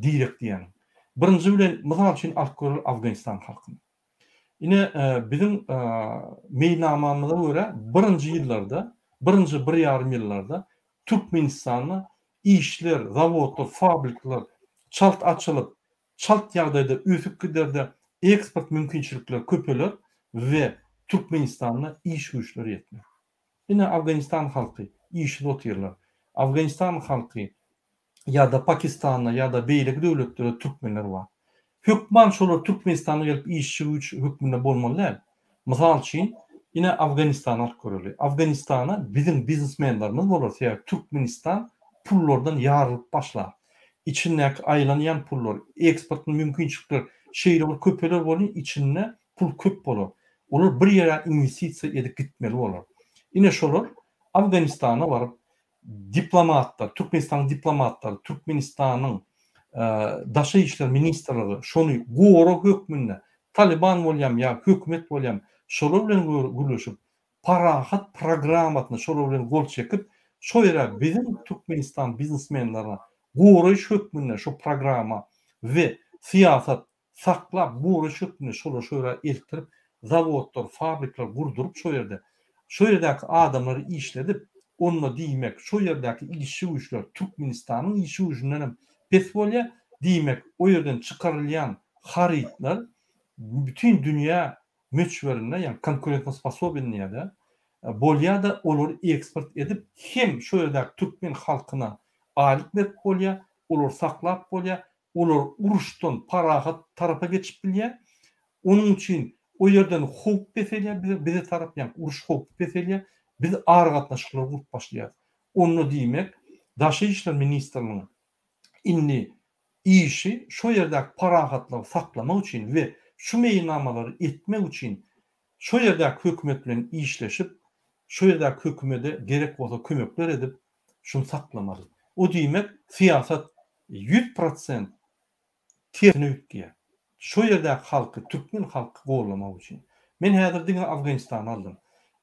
direk diýýäniň? Birinji bilen mysal üçin alyp göreli Afganistan halkyny. Ine, biziň meýilnamamyza görä, birinji ýyllarda, birinji bir ýarym ýyllarda Türkmenistanda işler, zawodlar, fabrikler çalt açylyp, çalt ýagdaýda ösüp gider-de, eksport mümkinçilikleri köpeler we Türkmenistanda iş güýçleri ýetmez. Ine, Afganistan halky işsiz otyrlar. Afganistan halky ýa-da Pakistanda ýa-da beýleki döwletlerde türkmenler bar. Hökman şolar Türkmenistana gelip işçi güýç hökmünde bolmaly däl. Mysal üçin, ine Afganistany alyp göreli. Afganistana biziň biznesmenlerimiz bolar, sebäbi Türkmenistan pullardan ýarylyp başlar. Içindäki aýlanýan pullar, eksportyň mümkinçilikleri şeýle bir köpeler welin içinde pul köp bolar. Olar bir ýere inwestisiýa edip gitmeli bolar. Ine şolar Afganistana baryp diplomatlar, Türkmenistanyň diplomatlary, Türkmenistanyň Daşary işler ministrligi şony gorag hökmünde Talyban bolýam ýa hökümet bolýam şolar bilen gürleşip parahat programmasyna şolar bilen gol çekip şo ýere biziň Türkmenistan biznesmenlerine goraýyş hökmünde şo programma we syýasat saklap goraýyş hökmünde şolary şo ýere eltdirip zawodlar fabrikler gurduryp şo ýerde şo ýerdäki adamlary işledip onda diýmek şo ýerdäki işçi güýçler Türkmenistanyň işçi güýjündenem pes bolýar diýmek o ýerden çykarylýan harytlar bütin dünýä. möçberinde, ýagny konkurentnosposobен diýýär-de, bolýar-da, olary eksport edip hem şo ýerdäki türkmen halkyna aýlyk berip bolýar, olary saklap bolýar, olar uruşdan parahat tarapa geçip bilýär. Onuň üçin o ýerden howp peselýär bize, bize tarap, ýagny uruş howpy peselýär. Biz aragatnaşyklary gurup başlaýarys. Onda diýmek, Daşary işler ministriniň indi işi şo ýerdäki parahatlygy saklamak üçin we şu meýilnamalary etmek üçin şo ýerdäki hökümet bilen işleşip, şo ýerdäki hökümede gerek bolsa kömekler edip, şuny saklamaly. O diýmek, syýasat 100% tersine üýtgeýär. Şo ýerdäki halky, türkmen halky gollamak üçin. Men häzir diňe Afganistany aldym.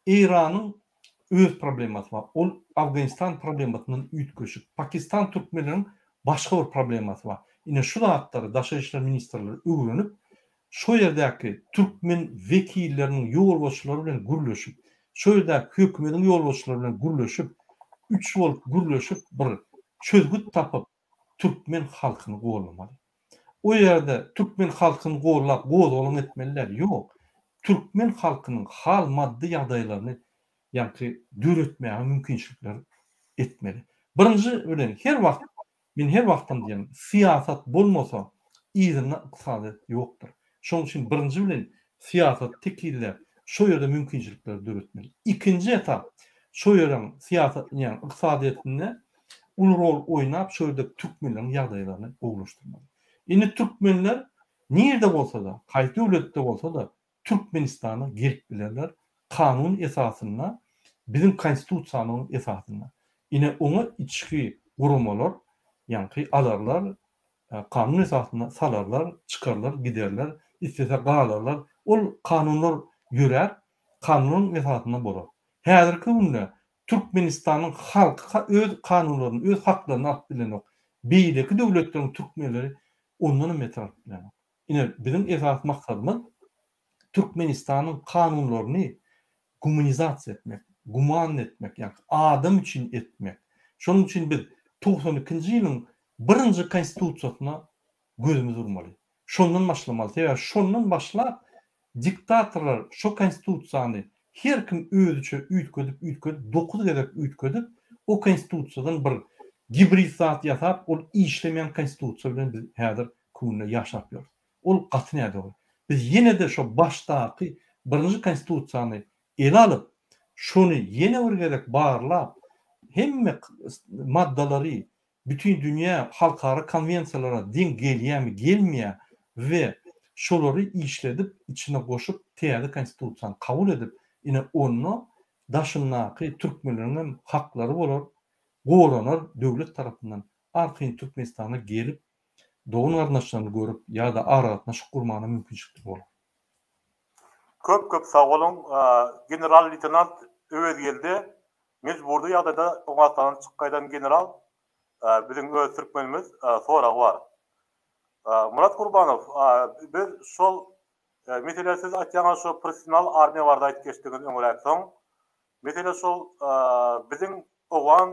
Eýranyň öz problemasy bar. Ol Afganistan problemasyndan üýtgeşik. Pakistan türkmenleriniň başga bir problemasy bar. Ine şu zatlary daşary işler ministrleri öwrenip, şo ýerdäki türkmen wekilleriniň ýolbaşçylary bilen gürleşip, şo ýerdäki hökümediň ýolbaşçylary bilen gürleşip, üç bolup gürleşip bir çözgüt tapyp türkmen halkyny gollamaly. O ýerde türkmen halkyny gollap gozgalaň etmeli däl, ýok. Türkmen halkynyň hal maddy ýagdaýlaryny ýaňky döretmäge mümkinçilikler etmeli. Birinji bilen her wagt men her wagtam diýen syýasat bolmasa yzynda ykdysadyýet ýokdur. Şonuň üçin birinji bilen syýasaty tekizläp şo ýerde mümkinçilikleri döretmeli. Ikinji etap şo ýeriň syýasat ýagny ykdysadyýetinde uly rol oýnap şo ýerde türkmenleriň ýagdaýlaryny gowulaşdyrmaly. Indi türkmenler nirde bolsada, haýsy döwletde bolsada Türkmenistana gelip bilerler kanun esasynda biziň konstitusiýamyzyň esasynda. Ine oňa içki guramalar ýaňky alarlar kanun esasynda salarlar, çykarlar, giderler, islese galarlar. Ol kanunlar ýörär, kanunyň esasynda bolar. Häzirki günde Türkmenistanyň halky öz kanunlaryny, öz haklaryny alyp bilenok. Beýleki döwletleriň türkmenleri ondanam beter alyp bilenok. Ine, biziň esasy maksadymyz Türkmenistanyň kanunlaryny gumanizasiýa etmek, guman etmek, ýagny adam üçin etmek. Şonuň üçin biz 92-nji ýylyň birinji konstitusiýasyna gözümizi urmaly. Şondan başlamaly. Sebäbi şondan başlap diktatorlar şo konstitusiýany her kim özüçe üýtgedip üýtgedip dokuz gezek üýtgedip o konstitusiýadan bir gibrid zat ýasap ol işlemeýän konstitusiýa bilen biz häzir günde ýaşap ýörüs. Ol gaty nädogry. Biz ýene-de şo başdaky birinji konstitusiýany ele alyp şony ýene bir gezek barlap hemme maddalary bütin dünýä halkara konwensiýalara deň gelýämi gelmeýä we şolary işledip içine goşup täze konstitusiýany kabul edip ine onda daşyndaky türkmenleriňem haklary bolar goranar döwlet tarapyndan arkaýyn Türkmenistana gelip dogan garyndaşlaryny görüp ýa-da aragatnaşyk gurmana mümkinçilikleri bolar. Köp köp sag boluň general leýtenant Öwezgeldi Mejburly ýagdaýda Owganystandan çykyp gaýdan general biziň öz türkmenimiz soragy bar. Myrat Gurbanow biz şol mesele siz aýtýaňyz şo professional armiýa barada aýdyp geçdiňiz öňüräk soň mesele şol biziň owgan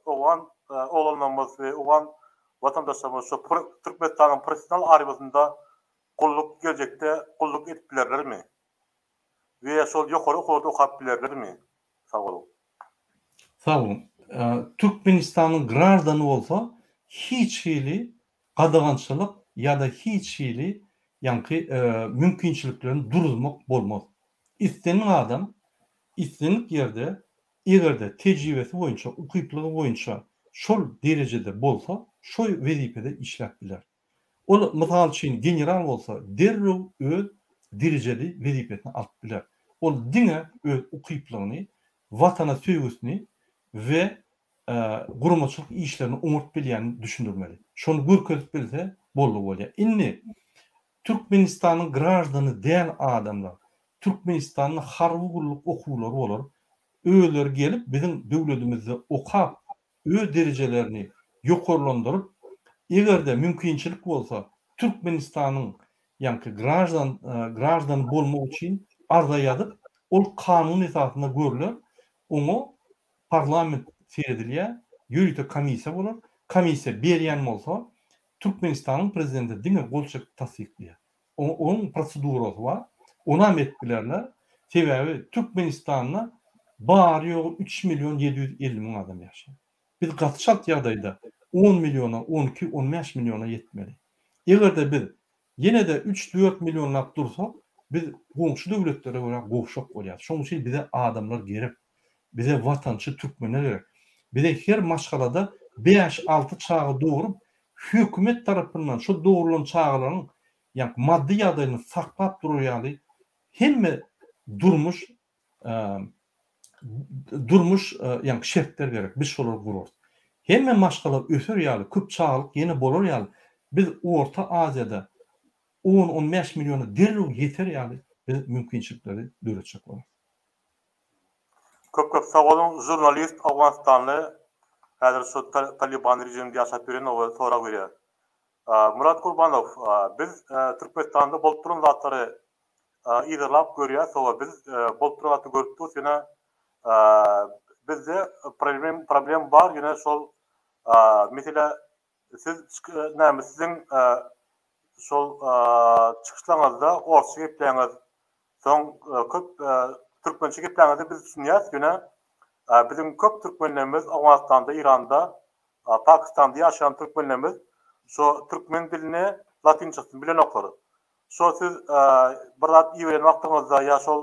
owgan oglanlarymyz we owgan watandaşlarymyz şo Türkmenistanyň professional armiýasynda gulluk geljekde gulluk edip bilerlermi? We şol ýokary okuwlarda okap bilerlermi? Sag boluň. Sag boluň. Türkmenistanyň graždany bolsa hiç hili gadagançylyk ýa-da hiç hili ýaňky mümkinçiliklerini duruzmak bolmaz. Islendik adam islendik ýerde eger-de tejribesi boýunça, ukyplygy boýunça şol derejede bolsa şo wezipede işläp biler. Ol, mysal üçin, general bolsa, derrew öz derejeli wezipesini alyp biler. Ol diňe öz ukyplygyny, Watana söýgüsini we guramaçylyk işlerini oňat bilýänini düşündirmeli. Şony görkezip bilse, boldy bolýar. Indi, Türkmenistanyň graždany däl adamlar, Türkmenistanda harby gulluk okuwlary bolar, özleri gelip biziň döwledimizde okap, öz derejelerini ýokarlandyryp, eger-de mümkinçilik bolsa, Türkmenistanyň ýaňky graždan graždany bolmak üçin arza ýazyp, ol kanun esasynda görler, oňa parlament seredilýär, ýörite komissiýa bolar, komissiýa berýän bolsa, Türkmenistanyň prezidenti diňe gol çekip tassyklaýar. Onuň prosedurasy bar. Onam edip bilerler. Sebäbi Türkmenistanda bary-ýogy üç million 750 müň adam ýaşaýar. Biz gaty çalt ýagdaýda on milliona, on iki, on bäş milliona ýetmeli. Eger-de biz ýene-de üç-dört millionlap dursak, biz goňşy döwletlere görä gowşak bolýarys. Şonuň üçin bize adamlar gerek. Bize watançy türkmenler gerek. Bize her maşgalada bäş-alty çaga dogrup, hökümet tarapyndan şol dogrulan çagalaryň ýa maddy ýagdaýyny saklap durar ýaly hemme durmuş durmuş ýa şertler gerek. Biz şolary gurarys. Hemme maşgala öser ýaly, köp çagalyk ýene bolar ýaly biz Orta Aziýada on-on bäş milliona derrew ýeter ýaly biz mümkinçilikleri döretjek bolarys. Köp köp sag boluň žurnalist Owganystanly häzir şu Taliban režiminde ýaşap ýören oba sorag berýär. Myrat Gurbanow biz Türkmenistanda bolup duran zatlary yzarlap görýäs oba biz bolup duran zatlary görüp durus ýöne bizde problem problem bar ýöne şol mesele siz näme siziň şol çykyşlaryňyzda orsça gepleýäňiz Soň köp türkmençe gepläňizde biz düşünýäs ýöne biziň köp türkmenlerimiz Owganystanda, Iranda, Pakistanda ýaşaýan türkmenlerimiz şo türkmen dilini latynçasyny bilenoklar. Şo siz bir zat iberen wagtyňyzda ýa şol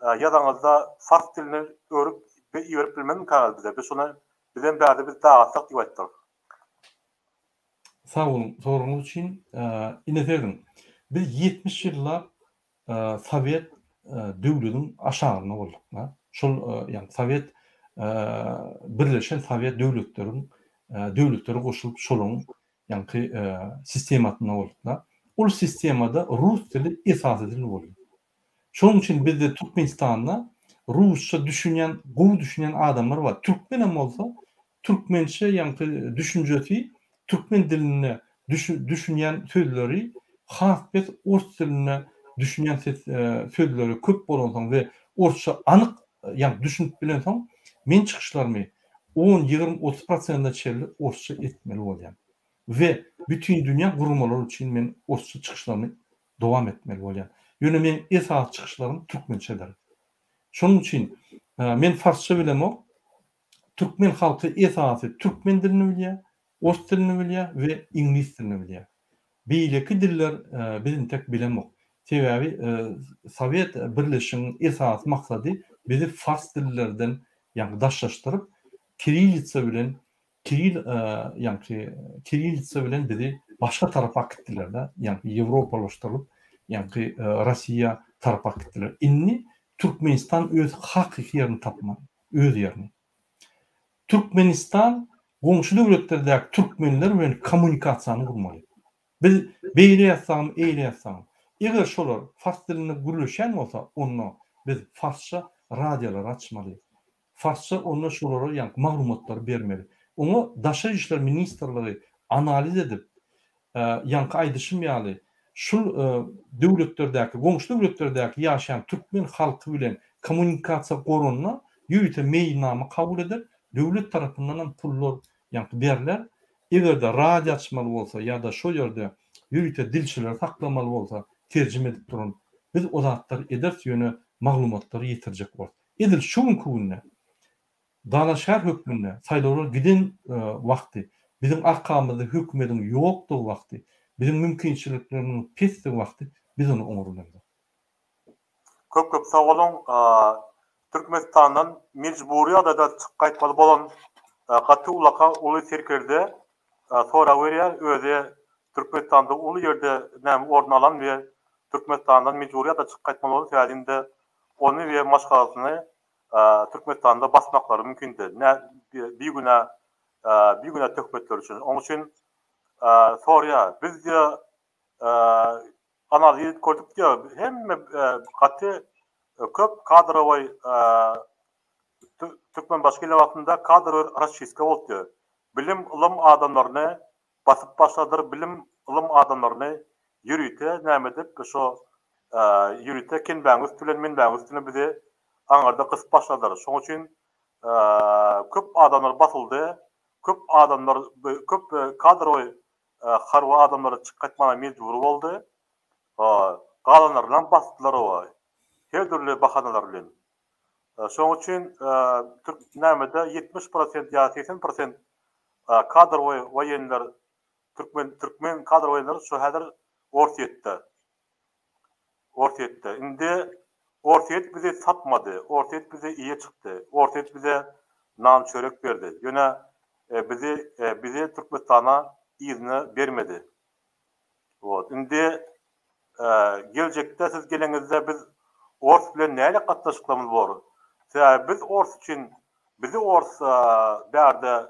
ýazaňyzda fars dilini öwrüp iberip bilmezmikäňiz bize? Biz şony bizem bärde biz dagatsak diýip aýtdyk. Sag boluň soragyňyz üçin. Ine serediň, biz 70 ýyllap sowet döwlediň aşagynda bolduk. Şol ýagny sowet birleşen sowet döwletleriň döwletleri goşulyp şolaryň ýaňky sistemasynda bolduk. Ol sistemada rus dili esasy dil boldy. Şonuň üçin bizde Türkmenistanda rusça düşünýän, gowy düşünýän adamlar bar. Türkmenem bolsa, türkmençe ýaňky düşünjesi türkmen dilinde düşünýän sözleri has pes ors dilinde düşünýän sözleri köp bolansoň we orsça anyk ýaňky düşünip bilensoň men çykyşlarymy on, 20, 30 prosentine çenli orsça etmeli bolýan. We bütindünýä guramalary üçin men orsça çykyşlarymy dowam etmeli bolýan. Ýöne meň esasy çykyşlarym türkmençedir. Şonuň üçin men farsça bilemok. Türkmen halky esasy türkmen dilini bilýär, ors dilini bilýär we iňlis dilini bilýär. Beýleki diller biz intek bilemok. Sebäbi Sowet Birleşiginiň esasy maksady bizi fars dillerden ýagny daşlaşdyryp, kirillitsa bilen Kiril ýaňky kirillitsa bilen bizi başga tarapa akitdiler-de, ýaňky ýewropalaşdyrylyp, ýaňky Rossiýa tarapa akitdiler. Indi Türkmenistan öz hakyky ýerini tapmaly, öz ýerini. Türkmenistan goňşy döwletlerdäki türkmenler bilen kommunikasiýany gurmaly. Biz beýle ýazsagam, eýle ýazsagam, eger şolar fars dilinde gürleşýän bolsa, onda biz farsça radiolary açmaly. Farsça onda şolara ýaňky maglumatlary bermeli. Oňa Daşary işler ministrligi analiz edip, ýaňky aýdyşym ýaly, şul döwletlerdäki, goňşy döwletlerdäki ýaşaýan türkmen halky bilen kommunikasiýa guranda ýörite meýilnama kabul eder, döwlet tarapyndanam pullar ýaňky berler. Eger-de radio açmaly bolsa ýa-da şol ýerde ýörite dilçileri saklamaly bolsa, terjime edip duran, biz o zatlary ederis, ýöne maglumatlary ýetirjek bolarys. Edil şu günki günde dalaşgär hökmünde saýlawlar giden wagty, biziň arkamyzda hökümediň ýokdugy wagty, biziň mümkinçiliklerimiziň pesdigi wagty biz ony oňaryp bilemzok. Köp köp sag boluň. Türkmenistandan mejbury ýagdaýda çykyp gaýtmaly bolan gaty ulaka uly serkerde sorag berýär. Özi Türkmenistanda uly ýerde näme orun alan we Türkmenistandan mejbury ýagdaýda çykyp gaýtmaly bolan sebäbi indi ony we maşgalasyny Türkmenistanda basmaklary mümkindi. Nä bigünä bigünä töhmetler üçin. Onuň üçin soraýar. Biz diýýär analiz edip gördük diýýär. Hemme gaty köp kadrowoý Türkmenbaşy gelen wagtynda kadrowoý rasçistka boldy diýýär. Bilim, ylym adamlaryny basyp başladyr, bilim, ylym adamlaryny ýörite näme edip şo ýörite kenbäň üsti bilen menbäň üstüne bizi aňyrda gysyp başladylar. Şoň üçin köp adamlar basyldy, köp adamlar köp kadrowy harby adamlar çykyp gaýtmaga mejbur boldy. Galanlarynam basdylar oba. Her dürli bahanalar bilen. Şoň üçin türk nämede 70 prosent ýa 80 prosent kadr woýenler türkmen türkmen kadr woýenleri şu häzir Orsýetde. Orsýetde. Indi Orsýet bizi satmady. Orsýet bize eýe çykdy. Orsýet bize nan çörek berdi. Ýöne bizi bizi Türkmenistana yzyna bermedi. Wot. Indi geljekde siz geleňizde biz ors bilen nähili gatnaşyklarymyz bor? Sebäbi biz ors üçin bizi ors bärde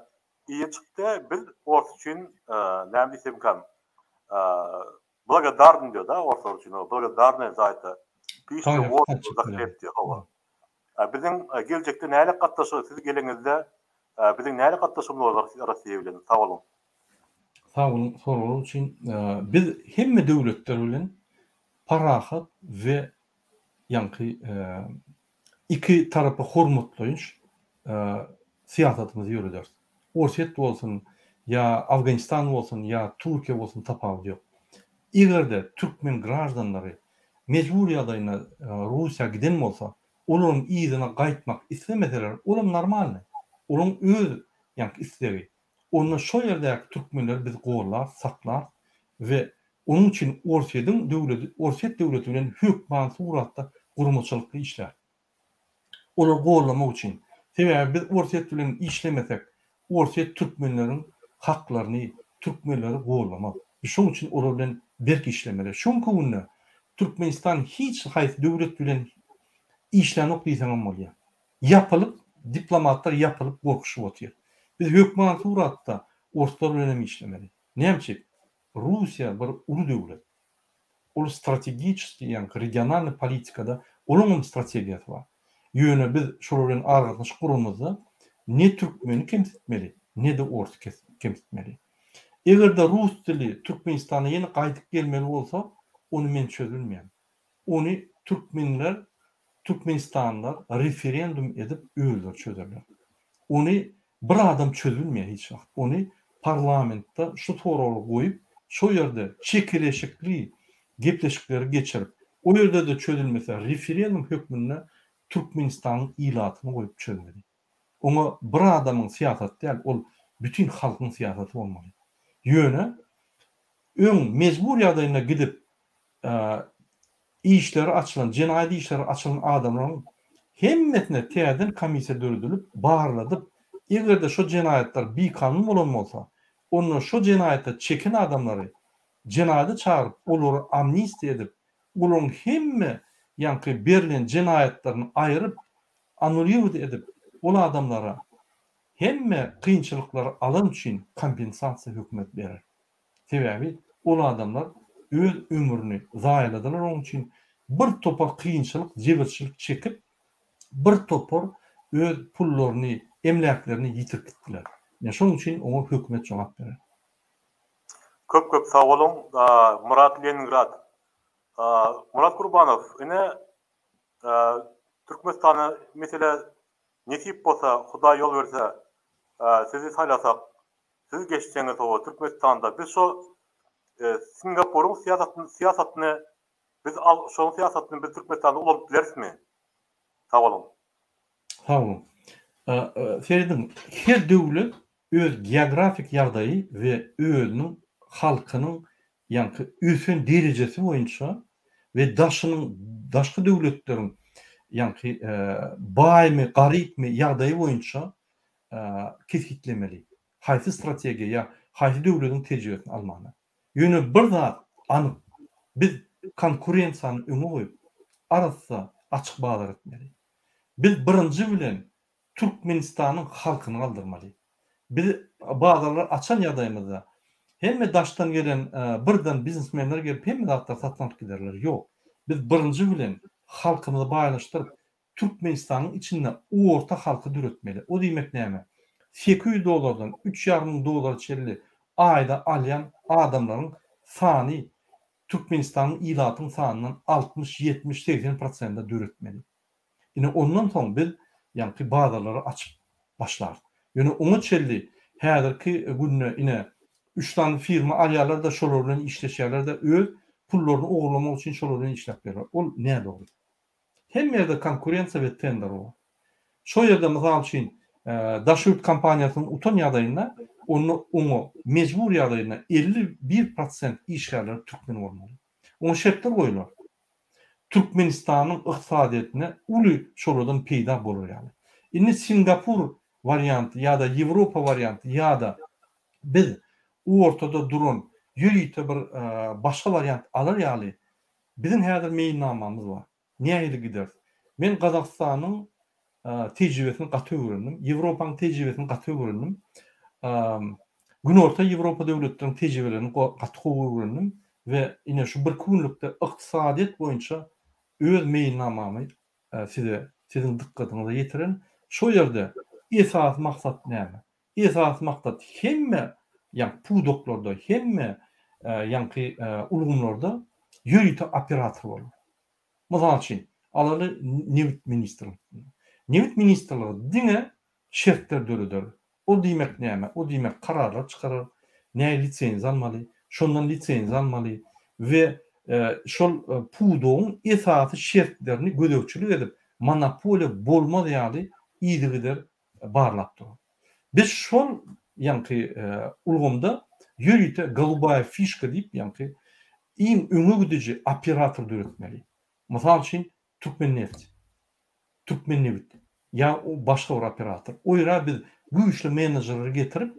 eýe çykdy. Biz ors üçin näme diýsemkäm blagodarny diýýär-de orslar üçin. Blagodarny za это. Pişdi wot za hleb diýýär. Hawa. Biziň geljekde nähili gatnaşyk siz geleňizde biziň nähili gatnaşygymyz bolar Russiýa bilen? Sag boluň. Sag boluň soraglar üçin. Biz hemme döwletler bilen parahat we ýaňky iki tarapa hormatlaýyş syýasatymyzy ýörederis. Orsýet bolsun, ýa Afganistan bolsun, ýa Türkiýe bolsun tapawudy ýok. Eger-de türkmen graždanlary mejbur ýagdaýynda Russiýa giden bolsa, olaryň yzyna gaýtmak islemeseler, olam normalny. Olaryň öz ýaňky islegi. Onda şo ýerdäki türkmenleri biz gollarys, saklarys we onuň üçin Orsýediň döwledi, Orsýet döwleti bilen hökman suratda guramaçylykly işläris. Olary gollamak üçin. Sebäbi biz Orsýet bilen işlemesek, Orsýet türkmenleriň haklaryny, türkmenleri gollamaz. Biz şoň üçin olar bilen berk işlemeli. Şu günki günde Türkmenistan hiç haýsy döwlet bilen işlänok diýseňem bolýar. Ýapylyp, diplomatlar ýapylyp gorkuşyp otyr. Biz hökman suratda orslar bilen hem işlemeli. Näme üçin? Russiýa bir uly döwlet. Ol strategiçeskiý, ýagny regionalnyý politikada olaň hem strategiýasy bar. Ýöne biz şolar bilen aragatnaşyk guranymyzda ne türkmeni kemsitmeli, ne-de orsy kemsitmeli. Eger-de rus dili Türkmenistana ýene gaýdyp gelmeli bolsa, ony men çözülmeýän. Ony türkmenler, türkmenistanlylar referendum edip özleri çözerler. Ony bir adam çözülmeýär hiç wagt. Ony parlamentde şu soragy goýup, şo ýerde çekeleşikli gepleşikleri geçirip, o ýerde-de çözülmese referendum hökmünde Türkmenistanyň ilatyny goýup çözmeli. Oňa bir adamyň syýasaty däl, ol bütin halkyň syýasaty bolmaly. Ýöne öň mejbur ýagdaýynda gidip işleri açylan, jenaýat işleri açylan adamlaryň hemmesine täzeden komissiýa döredilip, barladyp, eger-de şo jenaýatlar bikanun bolan bolsa, onda şo jenaýata çeken adamlary jenaýada çagyryp, olary amnistiýa edip, olaryň hemme ýaňky berlen jenaýatlaryny aýryp, annulirowat edip, ol adamlara hemme kynçylyklary alan üçin kompensasiýa hökümet berer. Sebäbi ol adamlar öz ömrüni zaýaladylar oň üçin bir topar kynçylyk jebirçilik çekip bir topar öz pullaryny emläklerini ýitirip gitdiler. Ine şoň üçin oňa hökümet jogap berer. Köp köp sag boluň Myrat Leningrad. Myrat Gurbanow ine Türkmenistana mesele nesip bolsa Hudaý ýol berse sizi saýlasak Siz geçseňiz hawa Türkmenistanda biz şo Singapuryň syýasatyny syýasatyny biz al şoň syýasatyny biz Türkmenistanda ulanyp bilerismi? Sag boluň. Sag boluň. Serediň, her döwlet öz geografik ýagdaýy we özüniň halkynyň ýaňky ösen derejesi boýunça we daşynyň daşky döwletleriň ýaňky baýmy, garypmy ýagdaýy boýunça kesgitlemeli. Haýsy strategiýa ýa haýsy döwlediň tejribesini almana. Ýöne bir zat anyk, biz konkurensiýany öňe goýup, arassa açyk bazar etmeli. Biz birinji bilen Türkmenistanyň halkyny galdyrmaly. Biz bazarlary açan ýagdaýymyzda hemme daşdan gelen birden biznesmenler gelip hemme zatlary satyn alyp giderler. Ýok. Biz birinji bilen halkymyzy baýlaşdyryp, Türkmenistanyň içinde orta halky döretmeli. O diýmek näme? 800 dollardan üç ýarym müň dollara çenli aýda alýan adamlaryň sany Türkmenistanyň ilatyň sanyndan 60, 70, 80 prosende döretmeli. Ine ondan soň biz ýaňky bazarlary açyp başlarys. Ýöne oňa çenli häzirki günde ine üç sany firma alýarlar-da şolar bilen işleşýärler-de öz. pullaryny ogurlamak üçin şolar bilen işläp ýörler. Ol nädogry. Hemme ýerde konkurensiýa we tender bar. Şo ýerde mysal üçin daşary ýurt kompaniýasynyň utan ýagdaýynda onda oňa mejbur ýagdaýynda 51 prosent işgärleri türkmen bolmaly. Oňa şertler goýular. Türkmenistanyň ykdysadyýetine uly şolardan peýda bolar ýaly. Indi Singapur warianty ýa-da Ýewropa warianty ýa-da biz ortada duran ýörite bir başga wariant alar ýaly biziň häzir meýilnamamyz bar. Nähili gideris? Men Gazagystanyň tejribesini gaty öwrendim. Ýewropanyň tejribesini gaty öwrendim. Günorta Ýewropa döwletleriniň tejribelerini gaty gowy öwrendim we ine şu birki günlükde ykdysadyýet boýunça öz meýilnamamy size, siziň dykgatyňyza ýetiren. Şo ýerde esasy maksat näme? Esasy maksat hemme ýaňky pudaklarda, hemme ýaňky ulgamlarda ýörite operator bolmak. Mysal üçin, alaly nebit ministrligini. Nebit ministrligi diňe şertler döreder. O diýmek näme? O diýmek kararlar çykarar, nähili lisenziýa almaly, şondan lisenziýa almaly we şol pudagyň esasy şertlerini gözegçilik edip, monopoliýa bolmaz ýaly yzygider barlap durar. Biz şol ýaňky ulgamda ýörite golubaýa fişka diýip ýaňky iň öňe gidiji operator döretmeli. Mysal üçin Türkmenneft, Türkmennebit ýa başga bir operator. O ýere biz güýçli menejerleri getirip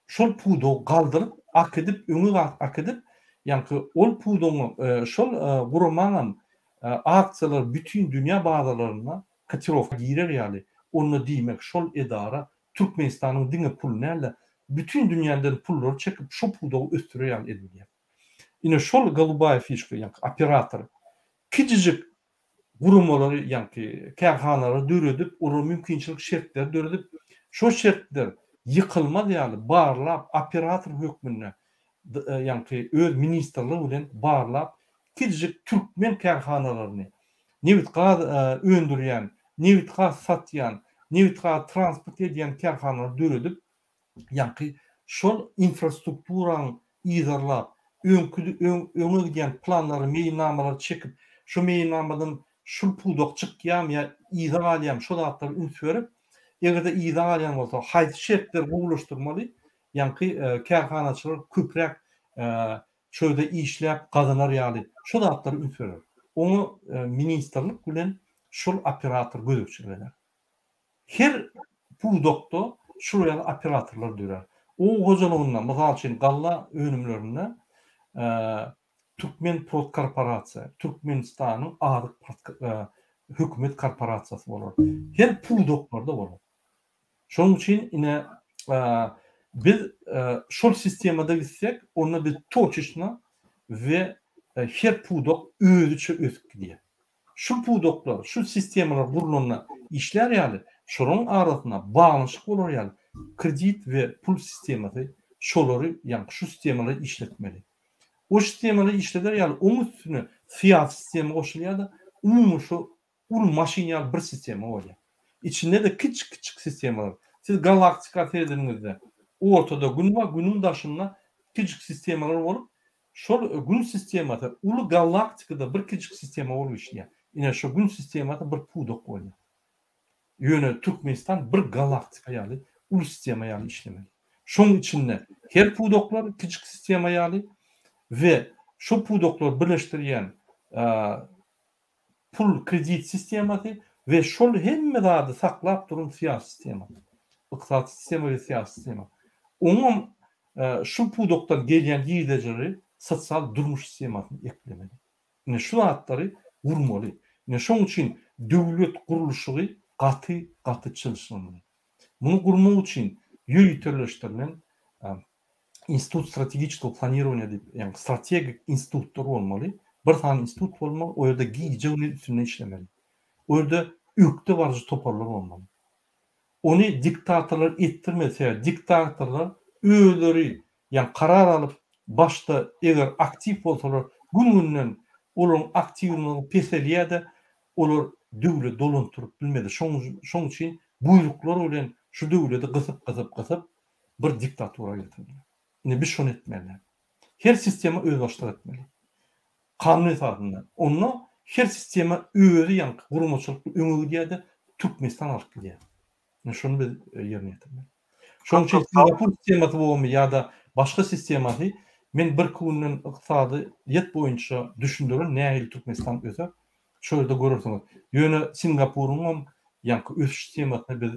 şol pudagy galdyryp akidip öňe akidip ýaňky ol pudagyň şol guramaňam aksiýalary bütin dünýä bazarlarynda kotirowka girer ýaly, onda diýmek şol edara Türkmenistanyň diňe puly däl-de, bütin dünýäden pullary çekip şo pudagy ösdürer ýaly edilýär. Ine şol golubaýa fişka ýaňky operator kiçijik guramalary ýaňky kärhanalary döredip, olara mümkinçilik şertleri döredip, şo şertler ýykylmaz ýaly barlap operator hökmünde ýaňky öz ministrligi bilen barlap kiçijik türkmen kärhanalaryny nebit-gaz öndürýän, nebit-gaz satýan, nebit-gaz transport edýän kärhanalary döredip, ýaňky şol infrastrukturany yzarlap, öňki öňe gidýän planlary, meýilnamalary çekip, şo meýilnamadan şul pudak çykýarmy ýa yza galýarmy, şo zatlara üns berip, eger-de yza galýan bolsa, haýsy şertleri gowulaşdyrmaly, ýaňky kärhanaçylar köpräk Şo ýerde işläp gazanar ýaly şo zatlara üns berer. Oňa ministrlik bilen şol operator gözegçilik eder. Her pudakda şular ýaly operatorlar dörär. Oba hojalygynda, mysal üçin, galla önümlerinde Türkmenprodkorporasiýa, Türkmenistanyň azyk hökümet korporasiýasy bolar. Her pudaklarda bolar. Şonuň üçin ine biz şol sistemada gitsek, onda biz toçeçno we her pudak özüçe ösüp gidýär. Şu pudaklar, şu sistemalar gurlanda işlär ýaly, şolaryň arasynda baglanyşyk bolar ýaly kredit we pul sistemasy şolary, ýagny şu sistemalary işletmeli. O sistemalary işleder ýaly oň üstüne syýasy sistema goşulýar-da, umumy şu Uly maşyn ýaly bir sistema bolýar. Içinde-de kiçik-kiçik sistemalar. Siz galaktika seredeniňizde, ortada Gün bar, Günüň daşynda kiçijik sistemalar bolup, şol Gün sistemasy uly galaktikada bir kiçijik sistema bolup işleýär. Ine, şo Gün sistemasy bir pudak bolýar. Ýöne Türkmenistan bir galaktika ýaly, uly sistema ýaly işlemeli. Şoň içinde her pudaklar kiçijik sistema ýaly we şo pudaklary birleşdirýän pul kredit sistemasy we şol hemme zady saklap duran syýasy sistema. Ykdysady sistema we syýasy sistema. Oňam şu pudakdan gelýän girdejileri sosial durmuş sistemasyna eklemeli. Ine şu zatlary gurmaly. Ine şoň üçin döwlet gurluşygy gaty gaty çylşyrymly. Muny gurmak üçin ýöriteleşdirilen Institut strategiçeskogo planirowaniýa diýip, ýagny strategik institutlar bolmaly. Bir sany institut bolmaly, o ýerde gije-gündiz üstünde işlemeli. O ýerde ökde baryjy toparlar bolmaly. Ony diktatorlar etdirmedi, sebäbi diktatorlar özleri, ýagny karar alyp, başda eger aktiw bolsalar, gün-günden olaryň aktiwligi peselýär-de, olar döwleti dolandyryp bilmedi. Şoň üçin buýruklar bilen şu döwleti gysyp-gysyp-gysyp, bir diktatura getirdiler. Indi biz şony etmeli däl. Her sistema özbaşdak etmeli. Kanun esasynda. Onda her sistema özi ýaňky guramaçylykly öňe gidýär-de, Türkmenistan alyp gidýär. Ine şony biz ýerine ýetirmeli. Şonuň üçin Singapur sistemasy bolmy ýa-da başga sistemasy men birki günden ykdysadyýet boýunça düşündirin nähili Türkmenistan öser. Şo ýerde görersiňiz. Ýöne Singapuryňam ýaňky ösüş sistemasyny biz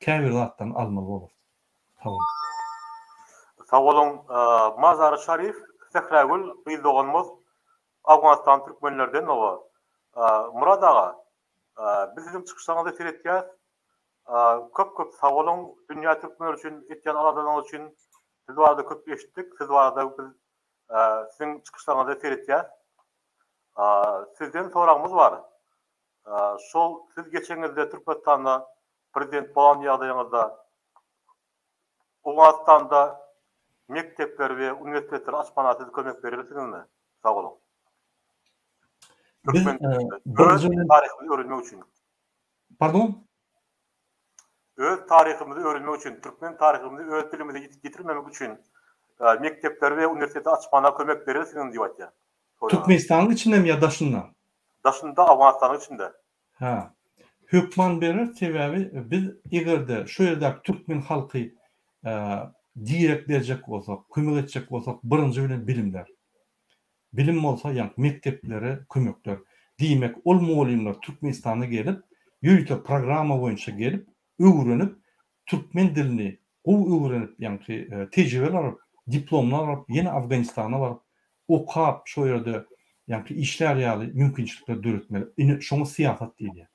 käbir zatlaryny almaly bolarys. Sag boluň. Sag boluň. Mazary Şarif Sähragül gyz doganymyz Awganystan türkmenlerden oba. Myrat aga biz siziň çykyşlaryňyza seretýäs. Köp köp sag boluň dünýä türkmenleri üçin etýän aladalaryňyz üçin. Siz barada köp eşitdik. Siz barada biz siziň çykyşlaryňyza seretýäs. Sizden soragymyz bar. Şol siz geçeňizde Türkmenistanda prezident bolan ýagdaýyňyzda Owganystanda mekdepleri we uniwersitetleri açmana siz kömek berersiňizmi? Sag boluň. Biz Türkmen öz taryhymyzy öwrenmek üçin. Pardon? Öz taryhymyzy öwrenmek üçin, türkmen taryhymyzy öz dilimize ýitirmemek üçin mekdepleri we uniwersiteti açmana kömek berersiňizmi diýip aýtýar. Türkmenistanyň içindemi ýa daşynda? Daşynda, Owganystanyň içinde. Hä. Hökman berer, sebäbi biz eger-de şu ýerdäki türkmen halky direk berjek bolsak, kömek etjek bolsak birinji bilen bilimler. Bilim bolsa ýaňky mekdeplere kömekler. Diýmek ol mugallymlar Türkmenistana gelip, ýörite programma boýunça gelip, öwrenip, türkmen dilini gowy öwrenip ýaňky tejribeler alyp, diplomlar alyp ýene Afganistana baryp okap şo ýerde ýaňky işlär ýaly mümkinçilikler döretmeli. Ine şoňa syýasat diýilýär.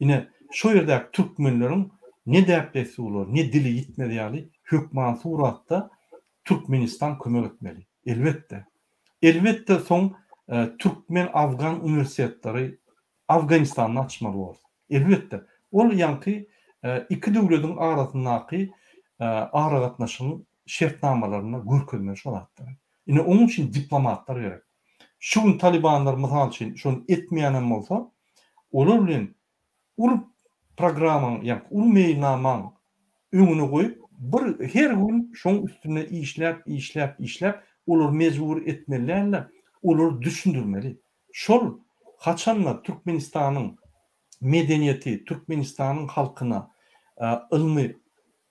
Ine şo ýerdäki türkmenleriň ne däp-dessurlary, ne dili ýitmez ýaly hökman suratda Türkmenistan kömek etmeli. Elbetde. Elbetde soň türkmen-afgan uniwersitetleri Afganistanda açmaly bolarys. Elbetde, ol ýaňky iki döwlediň arasyndaky aragatnaşygyň şertnamalarynda görkezmeli şo zatlary. Ine, onuň üçin diplomatlar gerek. Şu gün talybanlar, mysal üçin, şony etmeýänem bolsa, olar bilen uly programmaň, ýaňky uly meýilnamaň öňüne goýup, bir her gün şoň üstünde işläp, işläp, işläp, olary mejbur etmeli däl-de, olary düşündirmeli. Şol haçanda Türkmenistanyň medeniýeti Türkmenistanyň halkyna ylmy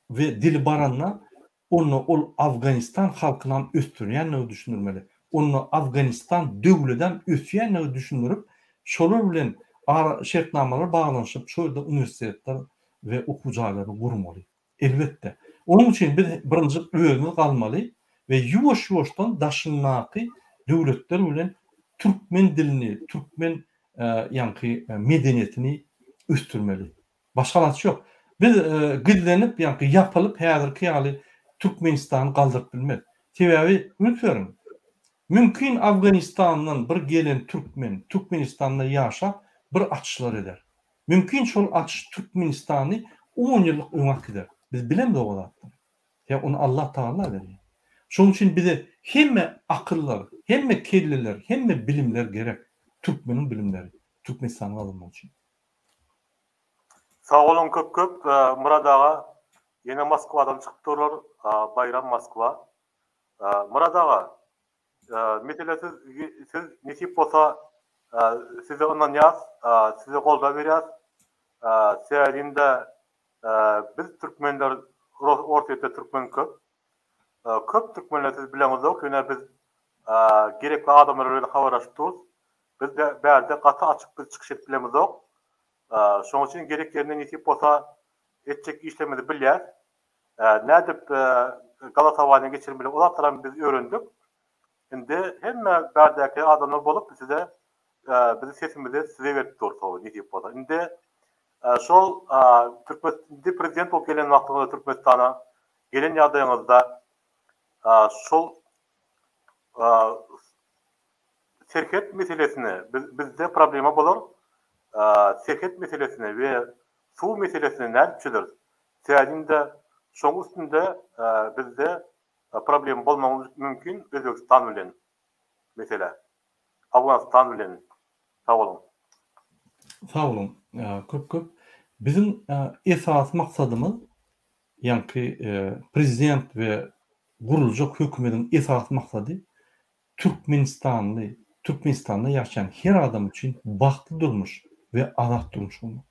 we dili baranda onda ol Afganistan halkynam ösdürýänligi düşündirmeli. Onda Afganistan döwledem ösýänligi düşündirip şolar bilen ara şertnamalar baglanyşyp şo ýerde uniwersitetler we okuw jaýlaryny gurmaly. Elbetde. Onuň üçin biz birinji özümiz galmaly we ýuwaş-ýuwaşdan daşyndaky döwletler bilen türkmen dilini, türkmen ýaňky medeniýetini ösdürmeli. Başga alaç ýok. Biz gizlenip, ýaňky ýapylyp häzirki ýaly Türkmenistany galdyryp bilmez. Sebäbi üns beriň, mümkin Afganistandan bir gelen türkmen Türkmenistanda ýaşap bir açyşlar eder. Mümkin şol açyş Türkmenistany on ýyllyk öňe äkider. Biz bilemzok o zatlary. Sebäbi ony Allah Tagala berýär. Şonuň üçin bize hemme akyllar, hemme kelleler, hemme bilimler gerek. Türkmeniň bilimleri Türkmenistany gazanmak üçin. Sag boluň köp köp Myrat aga ýene Moskwadan çykyp durlar Baýram Moskwa Myrat aga Mesele siz siz nesip bolsa size ynanýas size goldaw berýäs sebäbinde biz türkmenler Orsýetde türkmen köp köp türkmenler siz bileňizok ýöne biz gerekli adamlar bilen habarlaşyp durus biz bärde gaty açyk biz çykyş edip bilemizok şoň üçin gerek ýerinde nesip bolsa etjek işlerimizi bilýäs Nädip golosowaniýa geçirmeli o zatlaram biz öwrendik. Indi hemme bärdäki adamlar bolup size bizi sesimizi size berip durus nesip bolsa. Indi şol Türkmen indi prezident bolup gelen wagtyňyzda Türkmenistana gelen ýagdaýyňyzda şol serhet meselesini bizde problema bolar. Serhet meselesini we suw meselesini nädip çözeris? Sebäbi-de şoň üstünde bizde problem bolmagy mümkin Özbegistan bilen mesele, Owganystan bilen. Sag boluň. Sag boluň köp köp. Biziň esasy maksadymyz ýaňky prezident we guruljak hökümediň esasy maksady türkmenistanly. Türkmenistanda ýaşaýan her adam üçin bagtly durmuş we azat durmuş bolmak.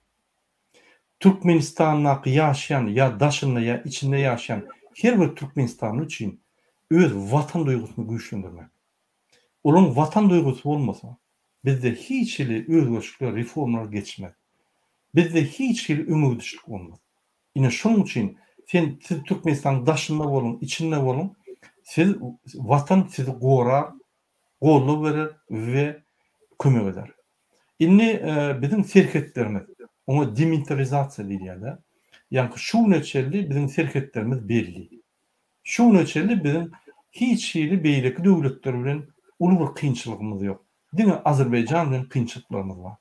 Türkmenistandaky ýaşaýan ýa daşynda ýa içinde ýaşaýan her bir türkmenistanly üçin öz watan duýgusyny güýçlendirmek. Olaryň watan duýgusy bolmasa, bizde hiç hili özgerişlikler, reformalar geçmez. Bizde hiç hili öňe gidişlik bolmaz. Ine şonuň üçin sen siz Türkmenistanyň daşynda boluň, içinde boluň, siz watan sizi gorar, goldaw berer we kömek eder. Indi biziň serhetlerimiz, oňa demilitarizasiýa diýilýär-de, ýaňky şu güne çenli biziň serhetlerimiz belli. Şu güne çenli biziň hiç hili beýleki döwletler bilen uly bir kynçylygymyz ýok. Diňe Azerbaýjan bilen kynçylyklarymyz bar.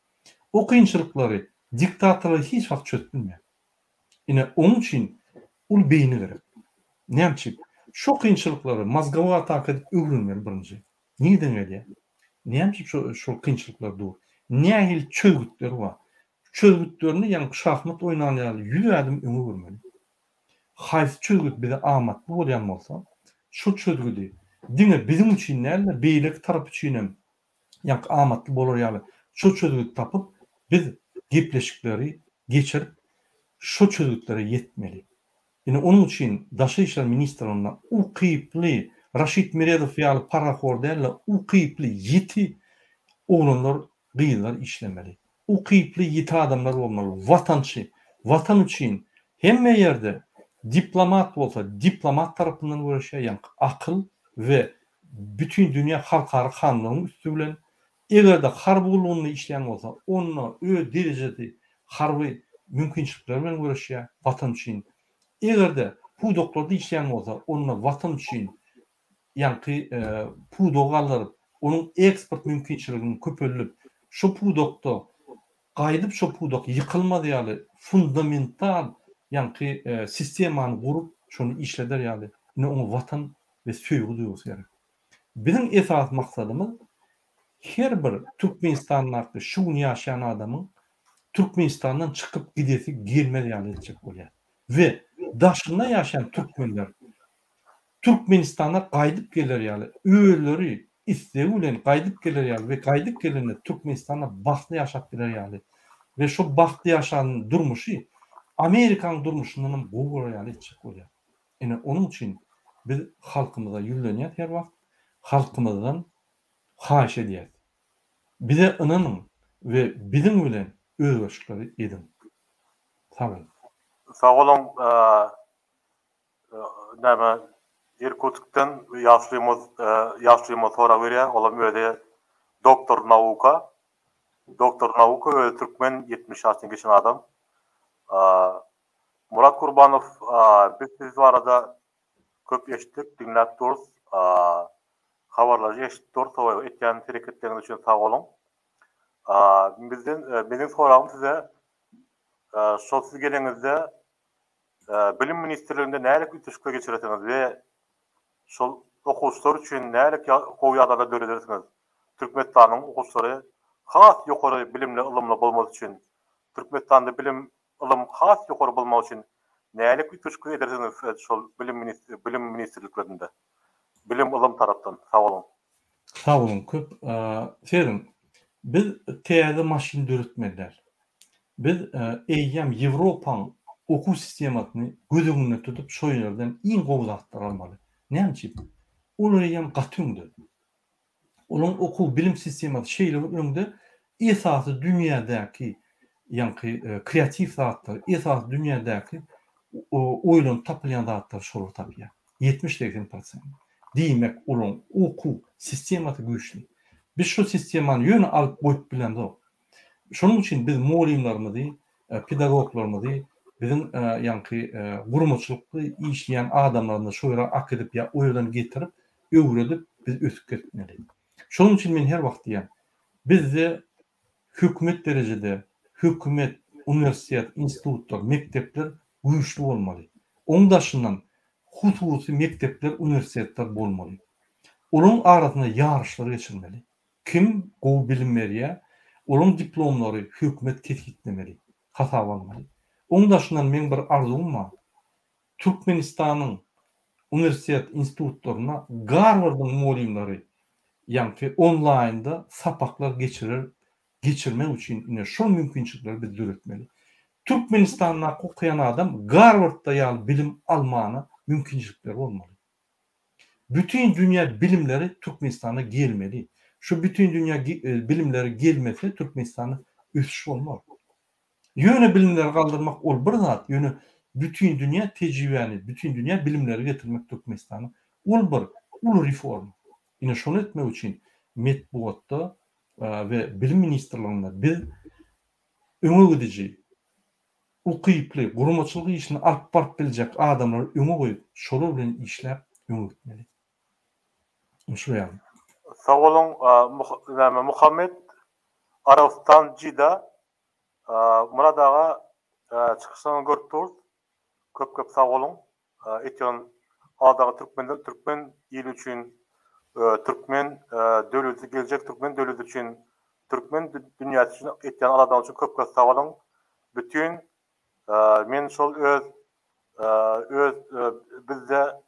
O kynçylyklary diktatorlar hiç wagt çözüp bilmeýär. Ine, onuň üçin uly beýni gerek. Näme üçin? Şo kynçylyklary mozgowy ataka edip öwrenmeli birinji. Nireden gelýär? Näme üçin şo şol kynçylyklar dur? Nähili çözgütleri bar? Çözgütlerini ýaňky şahmat oýnan ýaly ýüz ädim öňe görmeli. Haýsy çözgüt bize amatly bolýan bolsa, şo çözgüdi diňe biziň üçin däl-de, beýleki tarap üçin hem ýaňky amatly bolar ýaly şo çözgüdi tapyp, biz gepleşikleri geçirip, şo çözgütlere ýetmeli. Ine, onuň üçin Daşary işler ministrliginde ukyply, Raşid Meredow ýaly parahor däl-de, ukyply, ýiti oglanlar, gyzlar işlemeli. Ukyply, ýiti adamlar bolmaly, watançy, watan üçin hemme ýerde diplomat bolsa, diplomat tarapyndan göreşýär, ýaňky akyl we bütin dünýä halkara kanunlaryň üsti bilen, eger-de harby gullugynda işleýän bolsa, onda öz derejesi, harby mümkinçilikleri bilen göreşýär, Watan üçin. Eger-de pudaklarda işleýän bolsa, onda Watan üçin ýaňky pudagy galdyryp, onuň eksport mümkinçiligini köpeldip, şo pudakda gaýdyp şo pudak ýykylmaz ýaly fundamental ýaňky sistemany gurup, şony işleder ýaly, ine oňa Watan we söýgi duýgusy gerek. Biziň esasy maksadymyz her bir Türkmenistandaky şu gün ýaşaýan adamyň Türkmenistandan çykyp gidesi gelmez ýaly etjek bolýar. We daşynda ýaşaýan türkmenler Türkmenistana gaýdyp geler ýaly, özleri islegi bilen gaýdyp geler ýaly we gaýdyp gelende Türkmenistanda bagtly ýaşap biler ýaly we şo bagtly ýaşan durmuşy Amerikanyň durmuşyndan hem gowy bolar ýaly etjek bolýar. Ine, onuň üçin biz halkymyza ýüzlenýäs her wagt, halkymyzdan haýyş edýäs. Bize ynanyň we biziň bilen özgerişikleri ediň. Sag boluň. Sag boluň näme Irkutskden ýaşulymyz ýaşulymyz sorag berýär olam özi doktor nauka doktor nauka özi türkmen 70 ýaşdan geçen adam Murat Gurbanow biz siz barada köp eşitdik diňläp durus habarlary eşidip durus etýän hereketleriňiz üçin sag boluň bizden meniň soragym size şol siz geleňizde Bilim ministrliginde nälik üýtgeşikler geçirersiňiz we şol okuwçylar üçin nälik gowy ýagdaýlar döredersiňiz? Türkmenistanyň okuwçylary has ýokary bilimli ylymly bolmazy üçin, Türkmenistanda bilim ylym has ýokary bolmagy üçin nälik üýtgeşikler edersiňiz şol bilim bilim ministrliklerinde? Bilim ylym tarapdan. Sag boluň. Sag boluň köp. Serediň, biz täze maşyn döretmeli däl. Biz eýýäm Ýewropaň okuw sistemasyny göz öňünde tutup şo ýerden iň gowy zatlary almaly. Näme üçin? Olar eýýäm gaty öňde. Olaryň okuw bilim sistemasy şeýle bir öňde, esasy dünýädäki ýaňky kreatiw zatlar, esasy dünýädäki oýlanyp tapylýan zatlary şolar tapýar. 70-80 prosent. Diýmek, olaryň okuw sistemasy güýçli. Biz şo sistemany ýöne alyp goýup bilemzok. Şonuň üçin biz mugallymlarymyzy, pedagoglarymyzy, biziň ýaňky guramaçylykly işleýän adamlarymyzy şo ýere äkidip ýa o ýerden getirip, öwredip biz ösüp gitmeli. Şonuň üçin men her wagt diýýän, bizde hökümet derejede hökümet, uniwersitet, institutlar, mekdepler güýçli bolmaly. Onuň daşyndan hususy mekdepler, uniwersitetler bolmaly. Olaryň arasynda ýaryşlar geçirmeli. Kim gowy bilim berýär, olaryň diplomlary hökümet kesgitlemeli, hasaba almaly. Onuň daşyndan meň bir arzuwym bar. Türkmenistanyň uniwersitet, institutlarynda Garwardyň mugallymlary. ýaňky onlaýnda sapaklar geçirer geçirmek üçin ine şol mümkinçilikleri biz döretmeli. Türkmenistandaky okaýan adam Garwardda ýaly bilim almana mümkinçilikleri bolmaly. Bütin dünýä bilimleri Türkmenistana gelmeli. Şu bütin dünýä bilimleri gelmese Türkmenistanda ösüş bolmaz. Ýöne bilimleri galdyrmak ol bir zat, ýöne bütin dünýä tejribäni, bütin dünýä bilimleri getirmek Türkmenistana ol bir uly reforma. Ine şony etmek üçin metbugatda we bilim ministrliginde biz öňe gidiji, ukyply, guramaçylyk işini alyp baryp biljek adamlary öňe goýup, şolar bilen işläp öňe gitmeli. Şular ýaly. Sag boluň näme Muhammet Arabystan Jida Myrat aga çykyşlaryňyzy görüp durus. Köp köp sag boluň. Etýän adagy türkmenler türkmen ili üçin türkmen döwleti geljek türkmen döwleti üçin türkmen dünýäsi üçin etýän aladaňyz üçin köp köp sag boluň. Bütin men şol öz öz bizde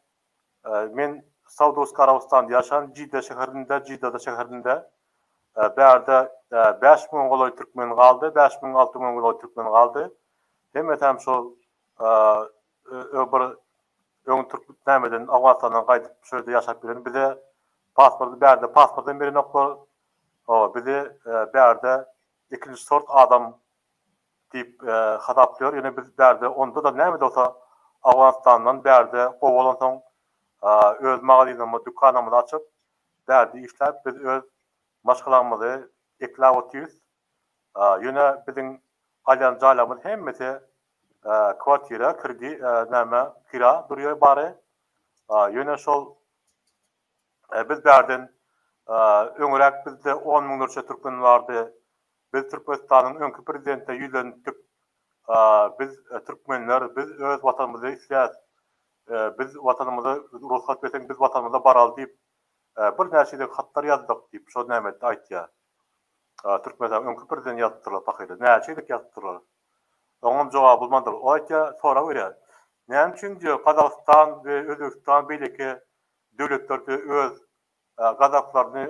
Men Saudowskiý Arabystanda ýaşan Jidda şäherinde, Jiddada şäherinde. Bärde 5000 golaý türkmen galdy, 5000 6000 golaý türkmen galdy. Hemmesi hem şol bir öň türk nämeden Owganystandan gaýdyp şu ýerde ýaşap gelen. Bize pasporty bärde pasport hem berenoklar. Bizi bärde ikinji sort adam diýip hasaplaýar. Ýöne biz bärde onda-da näme-de bolsa Owganystandan bärde gowy bolansoň öz magazinimizi, dükanymyzy açyp, bärde işläp biz öz maşgalamyzy ekläp otyrys. Ýöne biziň alýan jaýlarymyz hemmesi kwartira, kredi, näme, kira durýar bary. Ýöne şol biz bärden öňräk bizde on müňlerçe türkmen bardy. Biz Türkmenistanyň öňki prezidentine ýüzlenipdik. Biz türkmenler, biz öz watanymyzy isleýäs. Biz watanymyza rugsat berseň biz watanymyza baraly diýip, birnäçe gezek hatlar ýazdyk diýip, şo nämetde aýtýar. Türkmenistanyň öňki prezidenti ýazypdyrlar pahyra. Näçe gezek ýazypdyrlar. Oňam jogaby bolmandyr. O aýtýar, sorag berýär. Näme üçin diýýär, Gazagystan we Özbegistan beýleki döwletlerde öz gazaklaryny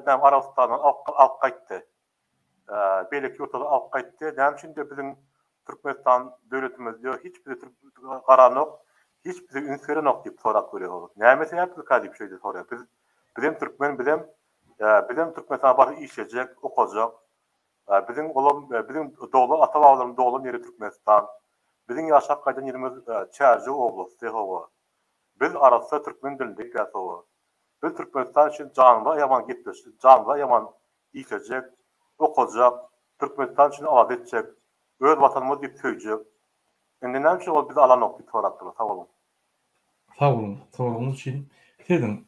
näme Arabystandan alyp gaýtdy. Beýleki ýurtlardan alyp gaýtdy. Näme üçin diýip biziň Türkmenistan döwletimiz diýip hiç bize garanok, hiç bize üns berenok diýip sorap görýär ol. Näme sebäplika diýip şeýle soraýar. Biz bizem türkmen, bizem bizem Türkmenistana baryp işlejek, okajak. Biziň olam biziň doglan ata-babalarymyz doglan ýeri Türkmenistan. Biziň ýaşap gaýdan ýerimiz Çärjew oblasty hawa. Biz arassa türkmen dilinde gepläs hawa. Biz Türkmenistan üçin janymyzy aýaman gepleşjek, janymyzy aýaman işlejek, okajak, Türkmenistan üçin alada etjek, öz watanymyz diýip söýjek. Indi näme üçin ol bizi alanok diýip sorapdyrlar. Sag boluň. Sag boluň soragyňyz üçin. Sezin,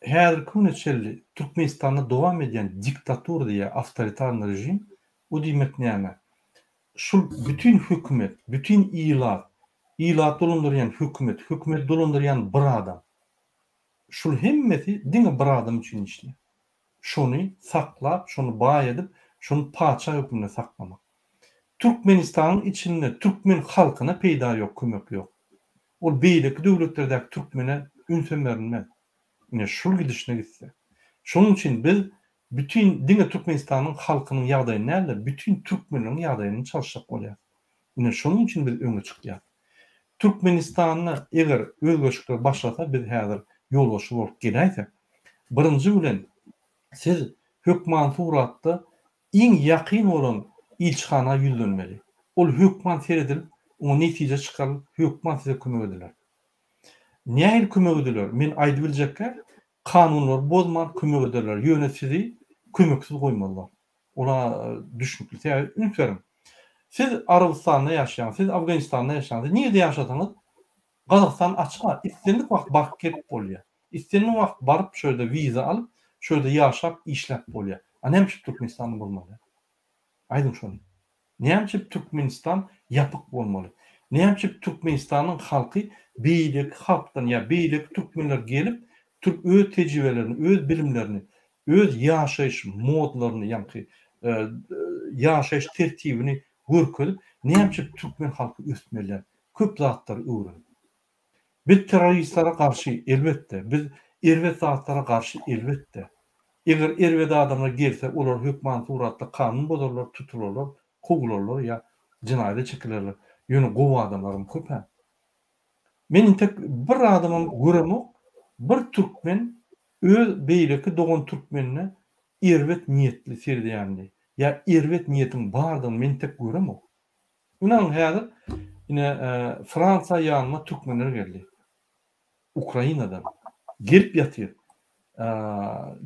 häzirki güne çenli Türkmenistanda dowam edýän diktatura diýýär, awtoritarnyý režim, o diýmek näme? Şul bütin hökümet, bütin ilat, ilaty dolandyrýan hökümet, hökümeti dolandyrýan bir adam. Şul hemmesi diňe bir adam üçin işleýär. Şony saklap, şony baý edip, şony patyşa hökmünde saklamak. Türkmenistanyň içinde türkmen halkyna peýda ýok, kömek ýok. Ol beýleki döwletlerdäki türkmene ünsem berilmez. Ine şul gidişine gitse. Şonuň üçin biz bütin diňe Türkmenistanyň halkynyň ýagdaýyny däl-de, bütin türkmenleriň ýagdaýyny çalyşjak bolýas. Ine şonuň üçin biz öňe çykýas. Türkmenistanda eger özgerişikler başlasa biz häzir ýolbaşçy bolup geläýsek, birinji bilen siz hökman suratda iň ýakyn bolan ilçihana ýüzlenmeli. Ol hökman seredilip, oňa netije çykarylyp hökman size kömek ediler. Nähili kömek ediler, men aýdybiljekkä, kanunlary bozman kömek ederler, ýöne sizi kömeksiz goýmazlar. Ola düşnükli. Sebäbi üns beriň. Siz Arabystanda ýaşaýaňyz, siz Afganistanda ýaşaýaňyz, siz nirede ýaşasaňyz, Gazagystan açyk-a, islendik wagt baryp gelip bolýar. Islendik wagt baryp şo ýerde wiza alyp, şo ýerde ýaşap, işläp bolýar. A näme üçin Türkmenistanda bolmaly? Aýdyň şony. Näme üçin Türkmenistan ýapyk bolmaly? Näme üçin Türkmenistanyň halky beýleki halkdan ýa beýleki türkmenler gelip, türk öz tejribelerini, öz bilimlerini, öz ýaşaýyş modlaryny ýaňky ýaşaýyş tertibini görkezip, näme üçin türkmen halky ösmeli? Köp zatlary öwrenip. Biz terroristlere garşy elbetde, biz erbet zatlara garşy elbetde. Eger erbet adamlar gelse, olar hökman suratda kanun bozarlar, tutularlar, kowularlar ýa jenaýata çekilerler. Ýöne gowy adamlaram köp-ä. Men intek bir adamam göremok, bir türkmen öz beýleki dogan türkmenine erbet niýetli seredýänini ýa erbet niýetiň bardygyny men intek göremok. Ynanyň häzir ine Fransiýa ýanyma türkmenler geldi. Ukrainadan gelip ýatyr.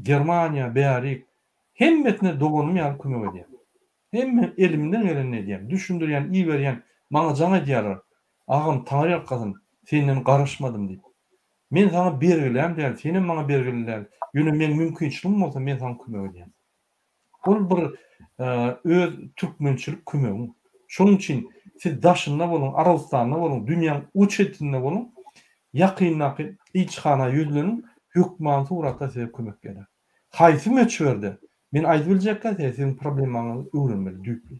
Germaniýa bärik hemmesine doganym ýaly kömek edýän. Hemme elimden gelenini edýän. Düşündirýän, iberýän. Maňa jaň edýärler. Agam taňryýalkasyn, senden garaşmadym diýip. Men saňa bergiläm däl, senem maňa bergili däl. Ýöne meň mümkinçiligim bolsa men saňa kömek edýän. Ol bir öz türkmençilik kömegiň. Şonuň üçin siz daşynda boluň, Arabystanda boluň, dünýäň o çetinde boluň, ýakyndaky ilçihana ýüzleniň, hökmany suratda size kömek geler. Haýsy möçberde, men aýdyp biljekkä size, siziň problemaňyzy öwrenmeli düýpli.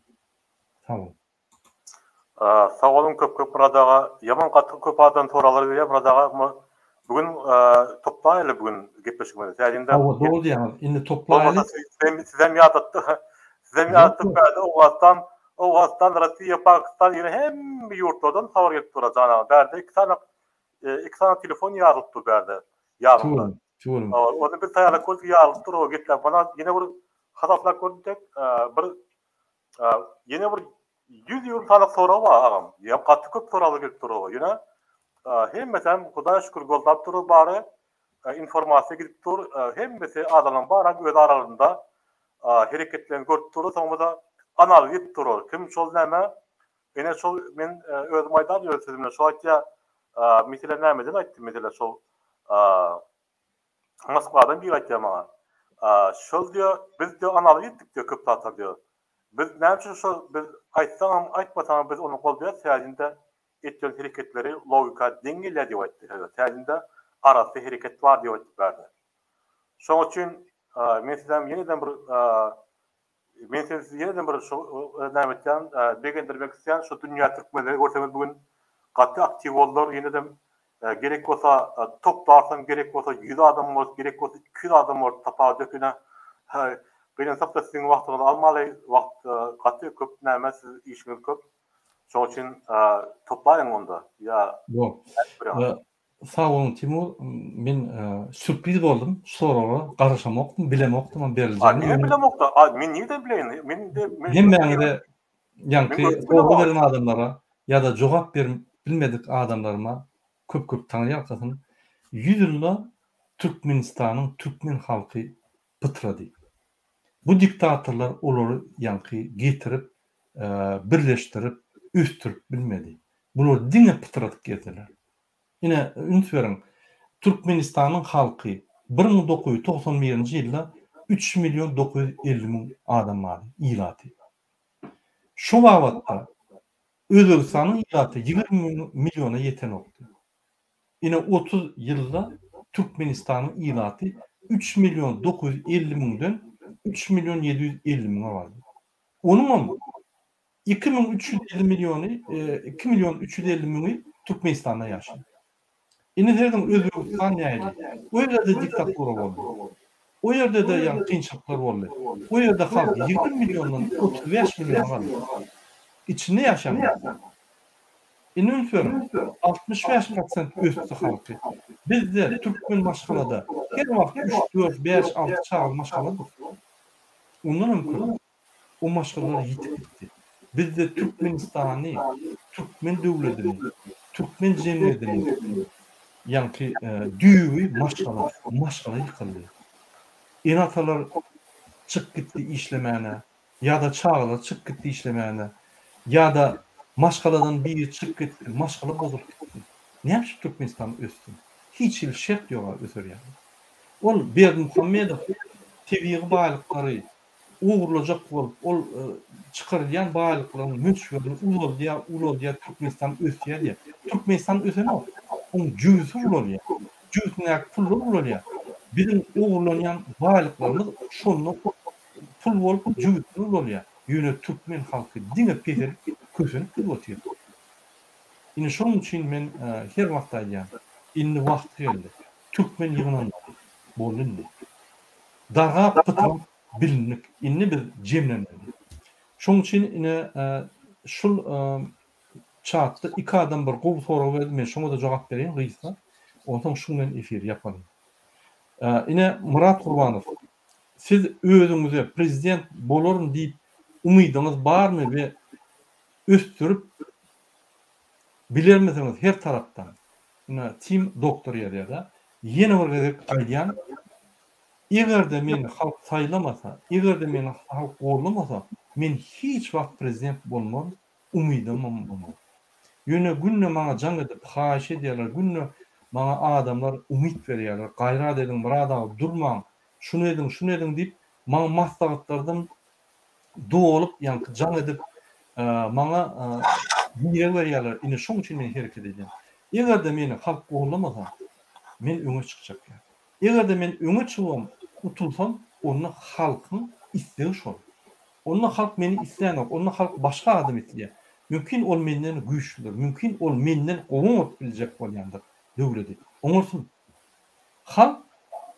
Sag boluň. Sag boluň köp köp Myrat aga. Ýaman gaty köp adam soraglar berýär Myrat aga. Bu gün toplaýaly bu gün gepleşigimizi. Täzinde. Hawa dogry diýýäňiz. Indi toplaýaly. Sizem ýadatdy. Sizem ýadatdyk bärde Owganystan, Owganystan, Rossiýa, Pakistan ýene hemme ýurtlardan habar gelip dur jan aga. Bärde iki sany iki sany telefon ýarylyp dur bärde ýanymda. Tüweleme. Ony biz taýýarlap gördük ýarylyp dur o gepläp. Mana ýene bir hasaplap gördüm tek bir Ýene bir 120 sany sorag bar agam. Ýa gaty köp soraglar gelip dur. Ýöne hemmesem Hudaýa şükür goldap dur bary. Informasiýa gidip dur. Hemmesi adamlaryň baram öz aralarynda hereketlerini görüp dur. Soňra analiz edip dur. Kim şol näme? Ene şol men özüm aýdan öz sözümde şo aýtýar. Mesele nämeden aýtdy? Mesele şol Moskwadan biri aýtýar maňa. Şol diýýär, biz diýýär analiz etdik diýýär köp zatlar diýýär. Biz näme üçin şol biz aýtsaňam aýtmasaňam biz ony goldaýas sebäbi etýän hereketleri logika deň gelýär diýip aýtdy. Sebäbi arassa hereket bar diýip aýtdy bärde. Şoň üçin men sizem ýeneden bir Men sizi ýene-de bir şu näme etýän, begendirmek isleýän, şu dünýä türkmenleri görseňiz bu gün gaty aktiw boldular. Ýene-de gerek bolsa toplarsyň, gerek bolsa 100 adam bolup, gerek bolsa 200 adam bolup tapawut ýok ýöne gynansakda siziň wagtyňyzy almaly, wagt gaty köp näme siz işiňiz köp. Şoň üçin toplaýyň onda ýa Ýok. Sag boluň Timur, men sürpriz boldum, şu soraga garaşamokdym, bilemokdymam beriljegini. A men bilemokda, a men nirden bileýin, men de Hemmäňize ýaňky sorag beren adamlara ýa-da jogap berip bilmedik adamlaryma köp köp taňryýalkasyn. Ýüz ýylda Türkmenistanyň türkmen halky pytrady. Bu diktatorlar olary ýaňky getirip birleşdirip ösdürip bilmedi. Bular diňe pytradyp gezdiler. Ine, üns beriň, Türkmenistanyň halky 1991-nji ýylda üç million 950 müň adam bardy, ilaty. Şo babatda Özbegistanyň ilaty 20 milliona ýetenokdy. Ine, 30 ýylda Türkmenistanyň ilaty üç million 950 müňden üç million 750 müňe bardy. Onuňam 2350 milliony, 2 million 350 müňi Türkmenistanda ýaşaýar. Indi serediň Özbegistan nähili? O ýerde-de diktatura boldy. O ýerde-de ýaňy kynçylyklar boldy. O ýerde halk 20 milliondan 35 milliona galdy. Içinde ýaşaýan halk. Indi üns beriň, 65 prosent ösdi halky. Bizde türkmen maşgalada her wagt 3, 4, 5, 6 çagaly maşgaladyr. Ondan hem köp. O maşgalalar ýitip gitdi. Bizde Türkmenistany, türkmen döwledini, türkmen jemgyýetini ýaňky düýbi maşgala, maşgala ýykyldy. Ene-atalar çykyp gitdi işlemäne, ýa-da çagalar çykyp gitdi işlemäne, ýa-da maşgaladan biri çykyp gitdi, maşgala bozulyp gitdi. Näme üçin Türkmenistan össün? Hiç hili şert ýok-a öser ýaly. Ol Berdimuhamedow tebigy baýlyklary ogurlajak bolup, ol çykarylýan baýlyklaryň möçberini ulaldýar, ulaldýar, Türkmenistan ösýär diýýär. Türkmenistan ösenok. Oň jübüsi ulalýar. Jübüsindäki pullar ulalýar. Biziň ogurlanýan baýlyklarymyz şonda pul bolup jübüsinde ulalýar. Ýöne türkmen halky diňe peselip, kösenip gidip otyr. Indi şonuň üçin men her wagt aýdýan, indi wagty geldi. Türkmen ýygnanmaly. Boldy indi. Dargap pytrap bilindik. Indi biz jemlenmeli. Şoň üçin ine şul çatda iki adam bir gowy sorag berdi, men şoňa-da jogap bereýin gysga. Onsoň şuň bilen efiri ýapalyň. Ine Myrat Gurbanow, siz özüňize prezident bolaryn diýip umydyňyz barmy we ösdürip bilermisiňiz her tarapdan? Ine Tim doktor ýazýar-da. Ýene bir gezek aýdýan, Eger-de meni halk saýlamasa, eger-de meni halk gollamasa, men hiç wagt prezident bolmaryn, umydymam bolmaz. Ýöne günde maňa jaň edip haýyş edýärler, günde maňa adamlar umyt berýärler, gaýrat ediň Myrat aga durmaň, şuny ediň, şuny ediň diýip, maňa maslahatlardan dolup, ýaňky jaň edip, maňa direg berýärler, ine şoň üçin men hereket edýän. Eger-de meni halk gollamasa, men öňe çykjak däl. Eger-de men öňe çygybam utulsam, onda halkyň islegi şol. Onda halk meni islänok, onda halk başga adam isleýär. Mümkin ol menden güýçlüdir, mümkin ol menden gowy oňaryp biljek bolýandyr döwledi. Oňarsyn. Halk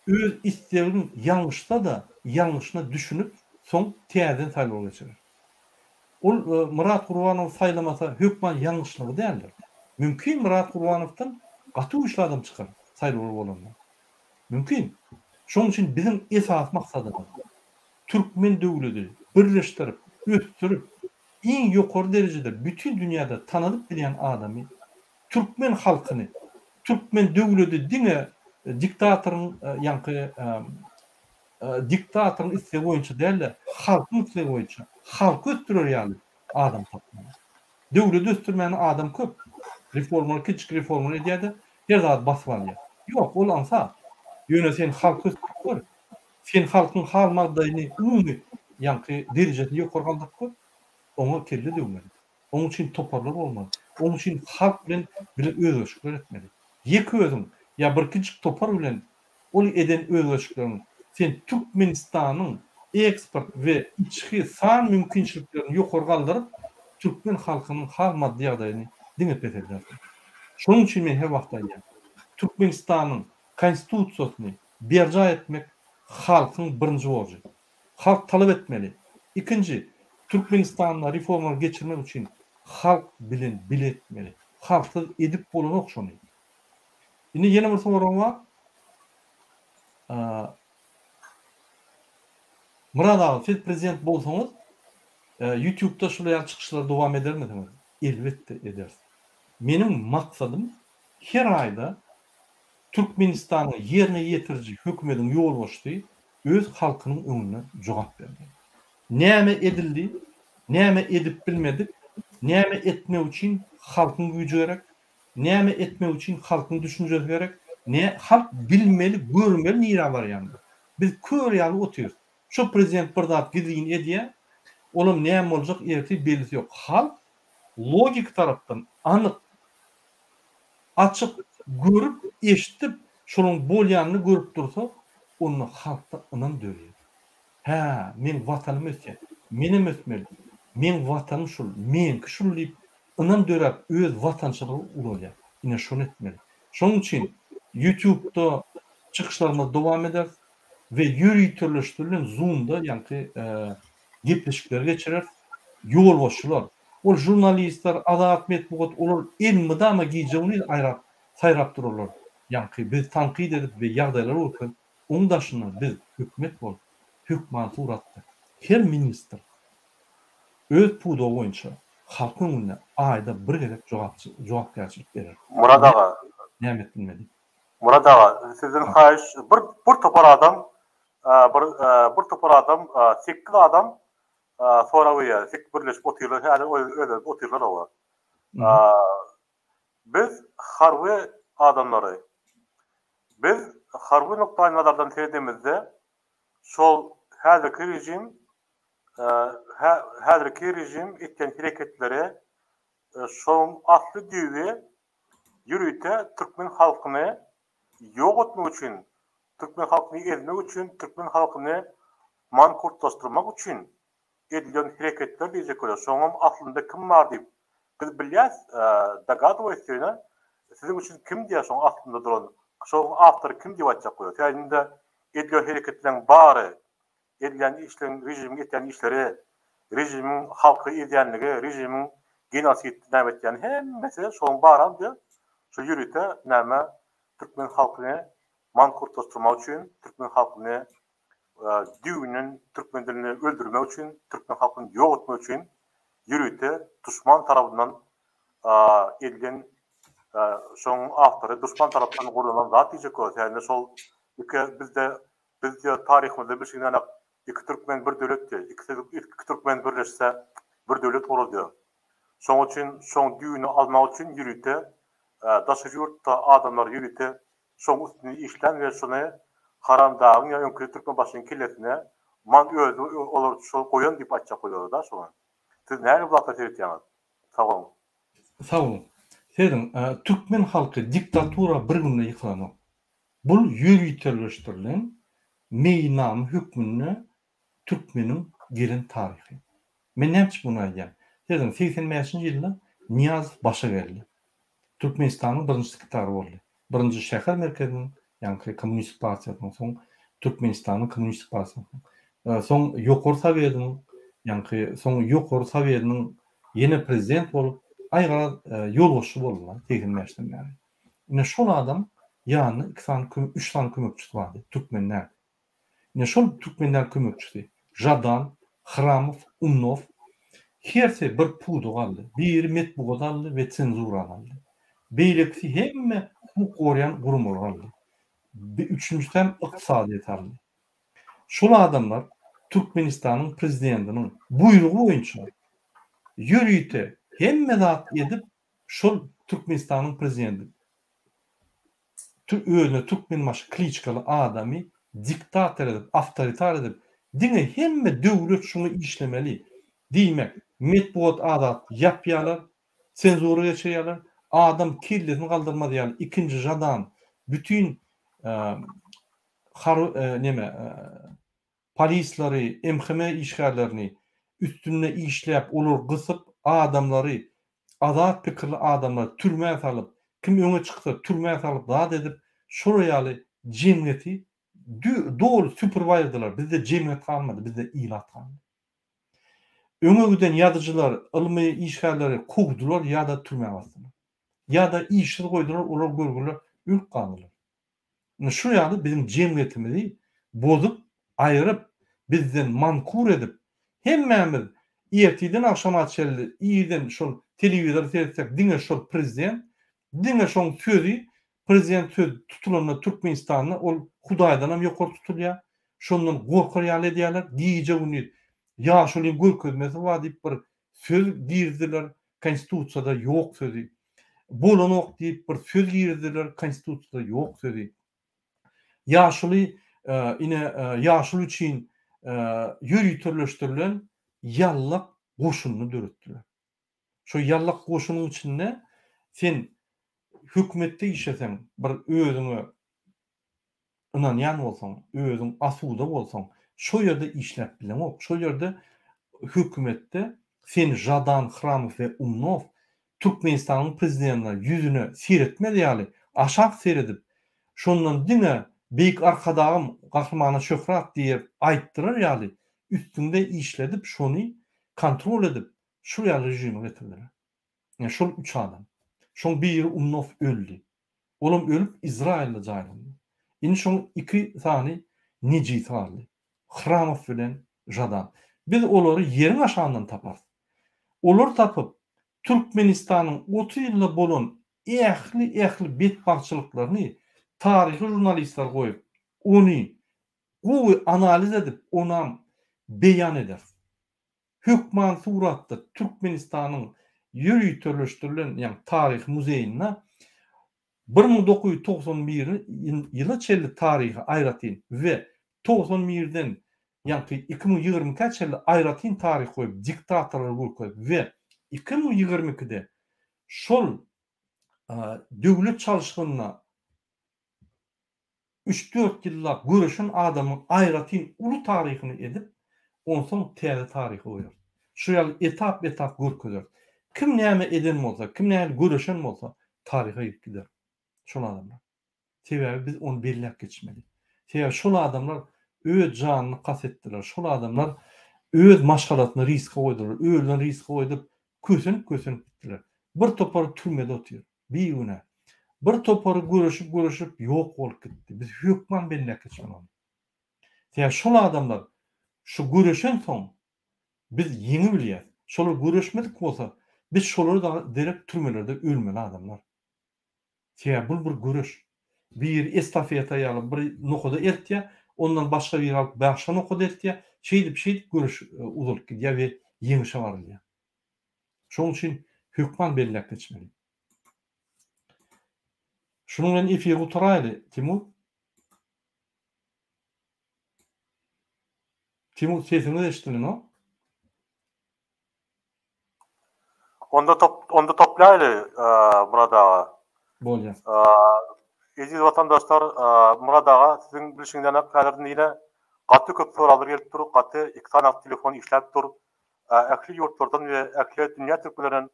öz islegin ýalňyşsa-da, ýalňyşyna düşünip, soň täzeden saýlaw geçirer. Ol Myrat Gurbanowy saýlamasa hökman ýalňyşlygy däldir. Mümkin Myrat Gurbanowdan gaty güýçli adam çykar saýlawlar bolanda. Mümkin. Şonuň üçin biziň esasy maksadymyz türkmen döwledi birleşdirip, ösdürip, iň ýokary derejede bütin dünýäde tanadyp bilýän adamy, türkmen halkyny, türkmen döwledi diňe diktatoryň ýaňky Diktatoryň islegi boýunça däl-de, halkyň islegi boýunça, halky ösdürer ýaly adam tapmaly. Döwleti ösdürmäne adam köp. Reformalar, kiçijik reformalar edýär-de, her zady basyp alýar. Ýok, ol aňsat. Ýöne sen halky ösdürip gör. Sen halkyň hal-magdaýyny, umumy ýaňky derejesini ýokary galdyryp gör. Oňa kelle döwmeli. Oň üçin toparlar bolmaly. Oň üçin halk bilen bile özgerişikler etmeli. Ýeke özüň ýa birkijik topar bilen ol eden özgerişikleriň sen Türkmenistanyň eksport we içki san mümkinçiliklerini ýokary galdyryp, türkmen halkynyň hal-maddy ýagdaýyny diňe peseldersiň. Şonuň üçin men her wagt aýdýan, Türkmenistanyň Konstitusiýasyny berjaý etmek halkyň birinji borjy. Halk talap etmeli. Ikinji, Türkmenistanda reformalary geçirmek üçin halk bilen bile etmeli. Halksyz edip bolanok şony. Indi ýene bir sorag bar. Myrat aga, siz prezident bolsaňyz, YouTube'da şular ýaly çykyşlary dowam edermisiňiz? Elbetde ederis. Meniň maksadym her aýda Türkmenistanyň ýerine ýetiriji hökümediň ýolbaşçysy öz halkynyň öňünde jogap bermeli. Näme edildi, näme edip bilmedik, näme etmek üçin halkyň güýji gerek, näme etmek üçin halkyň düşünjesi gerek, nä halk bilmeli, görmeli nirä barýanyny. Biz kör ýaly otyrys. Şo prezident bir zat gizlin edýär, olam näme boljak ertir bellisi ýok. Halk logiki tarapdan anyk Açyk görüp, eşidip, şolaň bolýanyny görüp dursa, onda halkda ynam döreýär. Hä, meň Watanym ösýär, menem ösmeli, meň Watanym şul, meňki şul diýip, ynam döräp, öz watançylygy ulalýar. Ine, şony etmeli. Şonuň üçin YouTube-da çykyşlarymyzy dowam ederis we ýöriteleşdirilen Zoom-da, ýaňky gepleşikleri geçireris. Ýolbaşçylar, ol žurnalistler, azat metbugat, olar elmydama gije-gündiz aýrap, saýrap durarlar. Ýaňky bizi tankyt edip we ýagdaýlary görkezip, oň daşyndan biz hökümet bolup, hökman suratda her ministr öz pudagy boýunça halkyň öňünde aýda bir gezek jogapkärçilik berer. Myrat aga. Näme etmeli? Myrat aga, sizden haýyş, bir bir topar adam Bir bir topar adam, sekiz adam sorag berýär. Sekiz birleşip otyrlar, häzir özleri otyrlar oba. Biz harby adamlary, biz harby nukdaýnazardan seredemizde, şol häzirki režim, häzirki režim etýän hereketleri, şonuň asly düýbi ýörite türkmen halkyny ýok etmek üçin, türkmen halkyny ezmek üçin, türkmen halkyny mankurtlaşdyrmak üçin edilen hereketler diýjek bolýar. Şoňam aslynda kim bar diýip, biz bilýäs, dogadywaýs ýöne siziň üçin kim diýýär şoň aslynda duran, şoň awtory kim diýip aýtjak bolýar. Sebäbi indi. Edilen hereketleň bary, edilýän işleň, režimiň etýän işleri, režimiň halky ezýänligi, režimiň genosid näme etýäni hemmesi şoň baram diýip, şu ýörite näme türkmen halkyny mankurtlaşdyrmak üçin, türkmen halkyny düýbünden türkmen dilini öldürmek üçin, türkmen halkyny ýok etmek üçin ýörite duşman tarapyndan edilen şoň awtory duşman tarapdan gurnalan zat diýjek bolýar. Sebäbi şol iki bizde biz taryhymyzda bilşimiz ýaly iki türkmen bir döwlet diýýär. Iki iki türkmen birleşse bir döwlet bolar diýýär. Şoň üçin şoň düýbüni almak üçin ýörite daşary ýurtda adamlar ýörite şoň üstünde işlän we şuny Haramdagyň ýa öňki Türkmenbaşynyň kellesine man özi olar şol goýan diýip aýtjak bolýarlar-da şoňa. Siz nähili bu zatlara seretýäňiz? Sag boluň. Sag boluň. Serediň, türkmen halky diktatura bir günde ýykylanok. Bul ýöriteleşdirilen meýilnama hökmünde türkmeniň gelen taryhy. Men näme üçin muny aýdýan? Serediň, 85-nji ýylda Nyýazow başa geldi. Türkmenistanyň birinji sekretary boldy. Birinji şäher merkeziniň, ýaňky kommunistik partiýasynyň, soň Türkmenistanyň kommunistik partiýasynyň, soň Ýokary Sowetiniň, ýaňky soň Ýokary Sowetiniň ýene prezident bolup, aý garaz ýolbaşçy boldy-la 85-den bäri. Ine şol adam ýanynda iki sany, üç sany kömekçisi bardy, türkmen däl. Ine şol türkmenler kömekçisi Žadan, Hramow, Umnow hersi bir pudak aldy. Biri metbugat aldy we senzurany aldy. Beýlekisi hemme hukuk goraýan guramalary aldy. Üçünjisem ykdysadyýeti aldy. Şol adamlar Türkmenistanyň prezidentiniň buýrugy boýunça ýörite hemme zat edip şol Türkmenistanyň prezidenti özüne Türkmenbaşy kliçkaly adamy diktator edip, awtoritar edip, diňe hemme döwlet şuňa işlemeli diýmek, metbugat azat ýapýarlar, senzura geçirýärler, adam kellesini galdyrmaz ýaly ikinji Žadan bütin harby neme polislary, MHM işgärlerini üstünde işläp olary gysyp adamlary azat pikirli adamlary türmä salyp kim öňe çyksa türmä salyp zat edip şolar ýaly jemgyýeti doly süpürip aýyrdylar bizde jemgyýet galmady bizde ilat galdy. Öňe giden ýazyjylar ylmy işgärleri kowdular ýa-da türmä basdylar. Ýa-da işsiz goýdular olar görgüler ölüp galdylar. Ine şu ýaly biziň jemgyýetimizi bozup, aýryp, bizden mankur edip, hemmämiz ertirden agşama çenli irden şol telewizora seretsek diňe şol prezident, diňe şoň sözi, prezident sözi tutulanda Türkmenistanda ol Hudaýdanam ýokary tutulýar, şondan gorkar ýaly edýärler, gije-gündiz ýaşulyň görkezmesi bar diýip bir söz girizdiler, konstitusiýada ýok sözi. Bolanok diýip bir söz girizdiler, konstitusiýada ýok sözi. Ýaşuly ine ýaşuly üçin ýöriteleşdirilen ýallak goşunyny döretdiler. Şo ýallak goşunyň içinde sen hökümetde işleseň bir özüňe ynanýan bolsaň, özüň asuda bolsaň, şo ýerde işläp bileňok. Şo ýerde hökümetde seni Žadan, Hramow we Umnow Türkmenistanyň prezidentine ýüzüne seretmez ýaly aşak seredip, şondan diňe Beýik Arkadagym Gahrymana şöhrat diýip aýtdyrar ýaly üstüňde işledip şony kontrol edip şul ýaly režime getirdiler. Ine şol üç adam. Şoň biri Umnow öldi. Olam ölüp Izraýylda jaýlandy. Indi şoň iki sany nejisi galdy. Hramow bilen Žadan. Biz olary ýeriň aşagyndan taparys. Olary tapyp, Türkmenistanyň 30 ýylda bolan ähli ähli betbagtçylyklaryny taryhy žurnalistler goýup, ony gowy analiz edip, onam beýan ederis. Hökman suratda Türkmenistanyň ýöriteleşdirilen, ýagny taryhy muzeýinde 1991 ýyla çenli taryhy aýratyn we 91-den ýaňky 2022-ä çenli aýratyn taryh goýup, diktatorlary görkezip we 2022-de şol döwlet çalşygynda Üç-dört ýyllap göreşen adamyň aýratyn uly taryhyny edip, onsoň täze taryhy goýarys. Şu ýaly etap-etap görkezeris. Kim näme eden bolsa, kim nähili göreşen bolsa, taryha girip gider. Şol adamlar. Sebäbi biz ony belläp geçmeli. Sebäbi şol adamlar öz janyny kast etdiler. Şol adamlar öz maşgalasyny riske goýdular. Özlerini riske goýdup, kösenip-kösenip gitdiler. Bir topary türmede otyr. Bigünä. Bir topary göreşip-göreşip ýok bolup gitdi. Biz hökman belläp geçmeli ony. Sebäbi şol adamlar şu göreşensoň biz ýeňibilýäs. Şolar göreşmedik bolsa, biz şolara derek türmelerde ölmeli adamlar. Sebäbi bul bir göreş. Biri estafeta ýaly bir nokada eltýär, ondan başga biri alyp başga nokada eltýär. Şeýdip, şeýdip göreş uzalyp gidýär we ýeňişe barylýar. Şonuň üçin hökman belläp geçmeli. Şunuň bilen efiri gutaraýly, Timur. Timur sesiňiz eşidilenok. Onda top onda toplaýly Myrat aga. Bolýar. Eziz watandaşlar Myrat aga siziň bilşiňizden häzir indi gaty köp soraglar gelip dur, gaty iki sany telefon işläp dur. Ähli ýurtlardan we ähli dünýä türkmenlerinden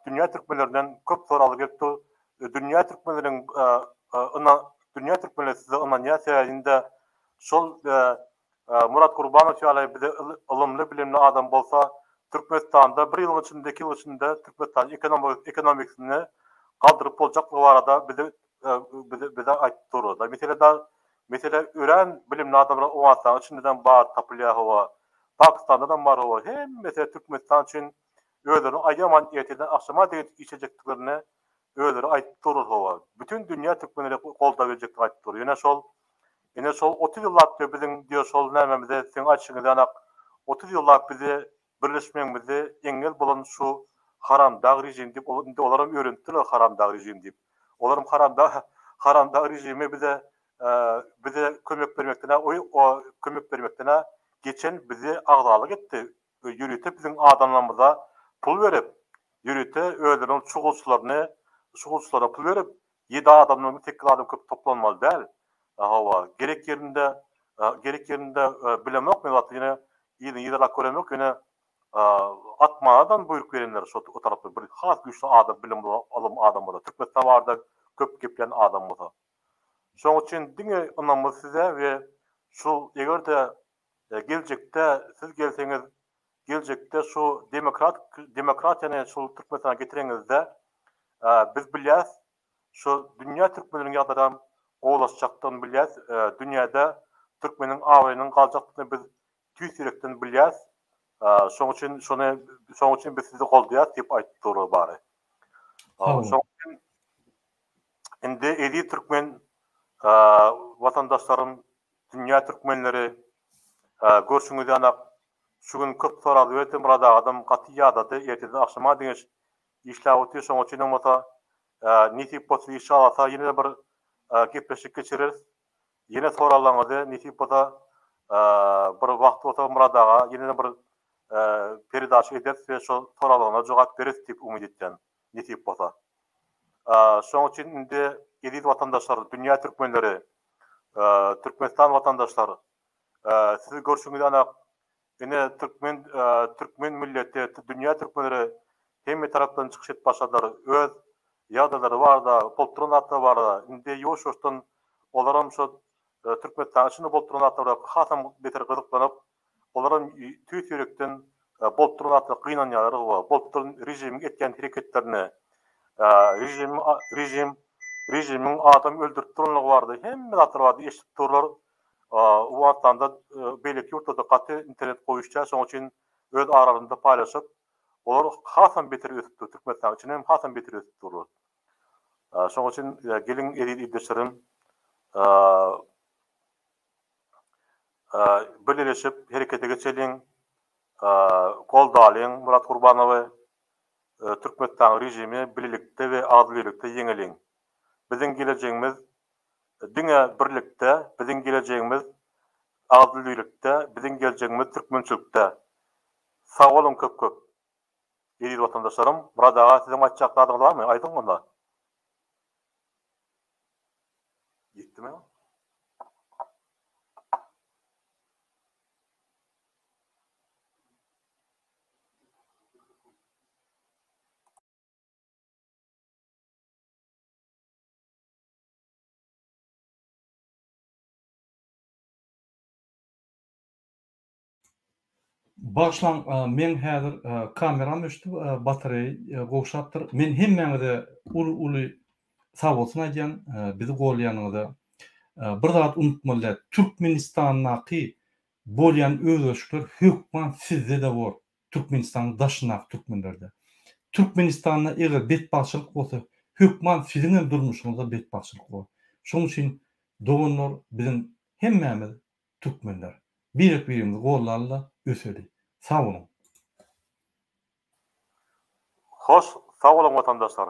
dünýä türkmenlerinden köp soraglar gelip dur. Dünýä türkmenleriň yna dünýä türkmenleri size ynanýar sebäbi indi şol Murat Gurbanow ýaly bize ylymly bilimli adam bolsa Türkmenistanda bir ýylyň içinde iki ýylyň içinde Türkmenistanyň ekonomiksyny galdyryp boljaklygy barada bize bize bize aýdyp durlar. Mesele da mesele örän bilimli adamlar Owganystanyň içindeden bar tapylýar hawa Pakistandanam bar hawa hemmesi Türkmenistan üçin özlerini aýaman ertirden agşama degin işlejekdiklerini özleri aýdyp durlar hawa. Bütin dünýä türkmenleri goldaw berjekdigini aýdyp dur. Ýöne şol ine şol 30 ýyllap diýip biziň diýip şol nämemize siziň aýdyşyňyz ýanak 30 ýyllap bizi birleşmegimizi eňňel bolan şu haramdag režim diýip ol indi olaram öwrenipdirler haramdag režim diýip. Olaram haramdag haramdag režimi bize bize kömek bermekden o kömek bermekden geçen bizi agzalyk etdi. Ýörite biziň adamlarymyza pul berip, ýörite özleriniň çugulçylaryny, çugulçylara pul berip, ýedi adamdan sekiz adam köp toplanmaly däl. Hawa, gerek ýerinde, gerek ýerinde bilemok men wagty ýene yzyny yzarlap göremok, ýöne atmanadan buýruk berenler şo o tarapda bir has güýçli adam bilim alym adam bolsa, Türkmenistan barada köp geplän adam bolsa. Şoň üçin diňe ynamymyz size we şu eger-de Geljekde siz gelseňiz geljekde şu demokrat demokratiýany şul Türkmenistana getireňizde biz bilýäs şu dünýä türkmeniniň ýagdaýam gowulaşjakdygyny bilýäs dünýäde türkmeniň abraýynyň galjakdygyny biz tüýs ýürekden bilýäs şoň üçin şony şoň üçin biz sizi goldaýas diýip aýdyp durlar bary. Şoň üçin indi eziz türkmen watandaşlarym Dünýä türkmenleri görşüňiz ýanak şu gün köp sorag berdi Myrat agadam gaty ýadady ertirden agşama deňeç işläp otyr şoň üçinem bolsa nesip bolsa inşallah ýene bir gepleşik geçireris ýene soraglaryňyzy nesip bolsa bir wagt bolsa Myrat aga ýene bir peredaça ederis we şol soraglaryňyza jogap bereris diýip umyt etýän nesip bolsa. Şoň üçin indi eziz watandaşlar dünýä türkmenleri Türkmenistan watandaşlar siz görşüňiz ýaly ine türkmen türkmen milleti dünýä türkmenleri hemme tarapdan çykyş edip başladylar öz ýagdaýlary barada bolup duran zatlar barada indi ýuwaş ýuwaşdan olaram şo Türkmenistanyň içinde bolup duran zatlara hasam beter gyzyklanyp Olaram tüýs ýürekden bolup duran zatlara gynanýarlar we bolup duran režimiň etýän hereketlerine, režim režim režimiň adam öldürip duranlygy barada hemme zatlar barada eşidip durlar. Owganystanda beýleki ýurtlarda gaty internet goýuşýar, şonuň üçin öz aralarynda paýlaşyp, olar hasam beter ösüp dur, Türkmenistanyň içinde hem hasam beter ösüp durlar. Şonuň üçin geliň eziz ildeşlerim, Bileleşip herekete geçeliň, goldalyň Myrat Gurbanowy, Türkmenistanyň režimi bilelikde we agzybirlikde ýeňeliň. Biziň gelejegimiz diňe birlikde, biziň gelejegimiz agzybirlikde, biziň geljegimiz türkmençilikde. Sag boluň köp köp. Eziz watandaşlarym, Myrat aga siziň aýtjak zadyňyz barmy? Aýdyň onda. Ýetdimi? Bagyşlaň meň häzir kameram öçdi batareýi gowşapdyr. Men hemmäňize uly uly sagbolsun aýdýan bizi golýanyňyza. Bir zat unutmaly däl Türkmenistandaky bolýan özgerişikler hökman sizde-de bor Türkmenistanyň daşyndaky türkmenlerde. Türkmenistanda eger betbagtçylyk bolsa hökman siziňem durmuşyňyzda betbagtçylyk bor. Şonuň üçin doganlar biziň hemmämiz Türkmenler. Birek birimizi gollalyda öseli. Sag boluň. Hoş sag boluň watandaşlar.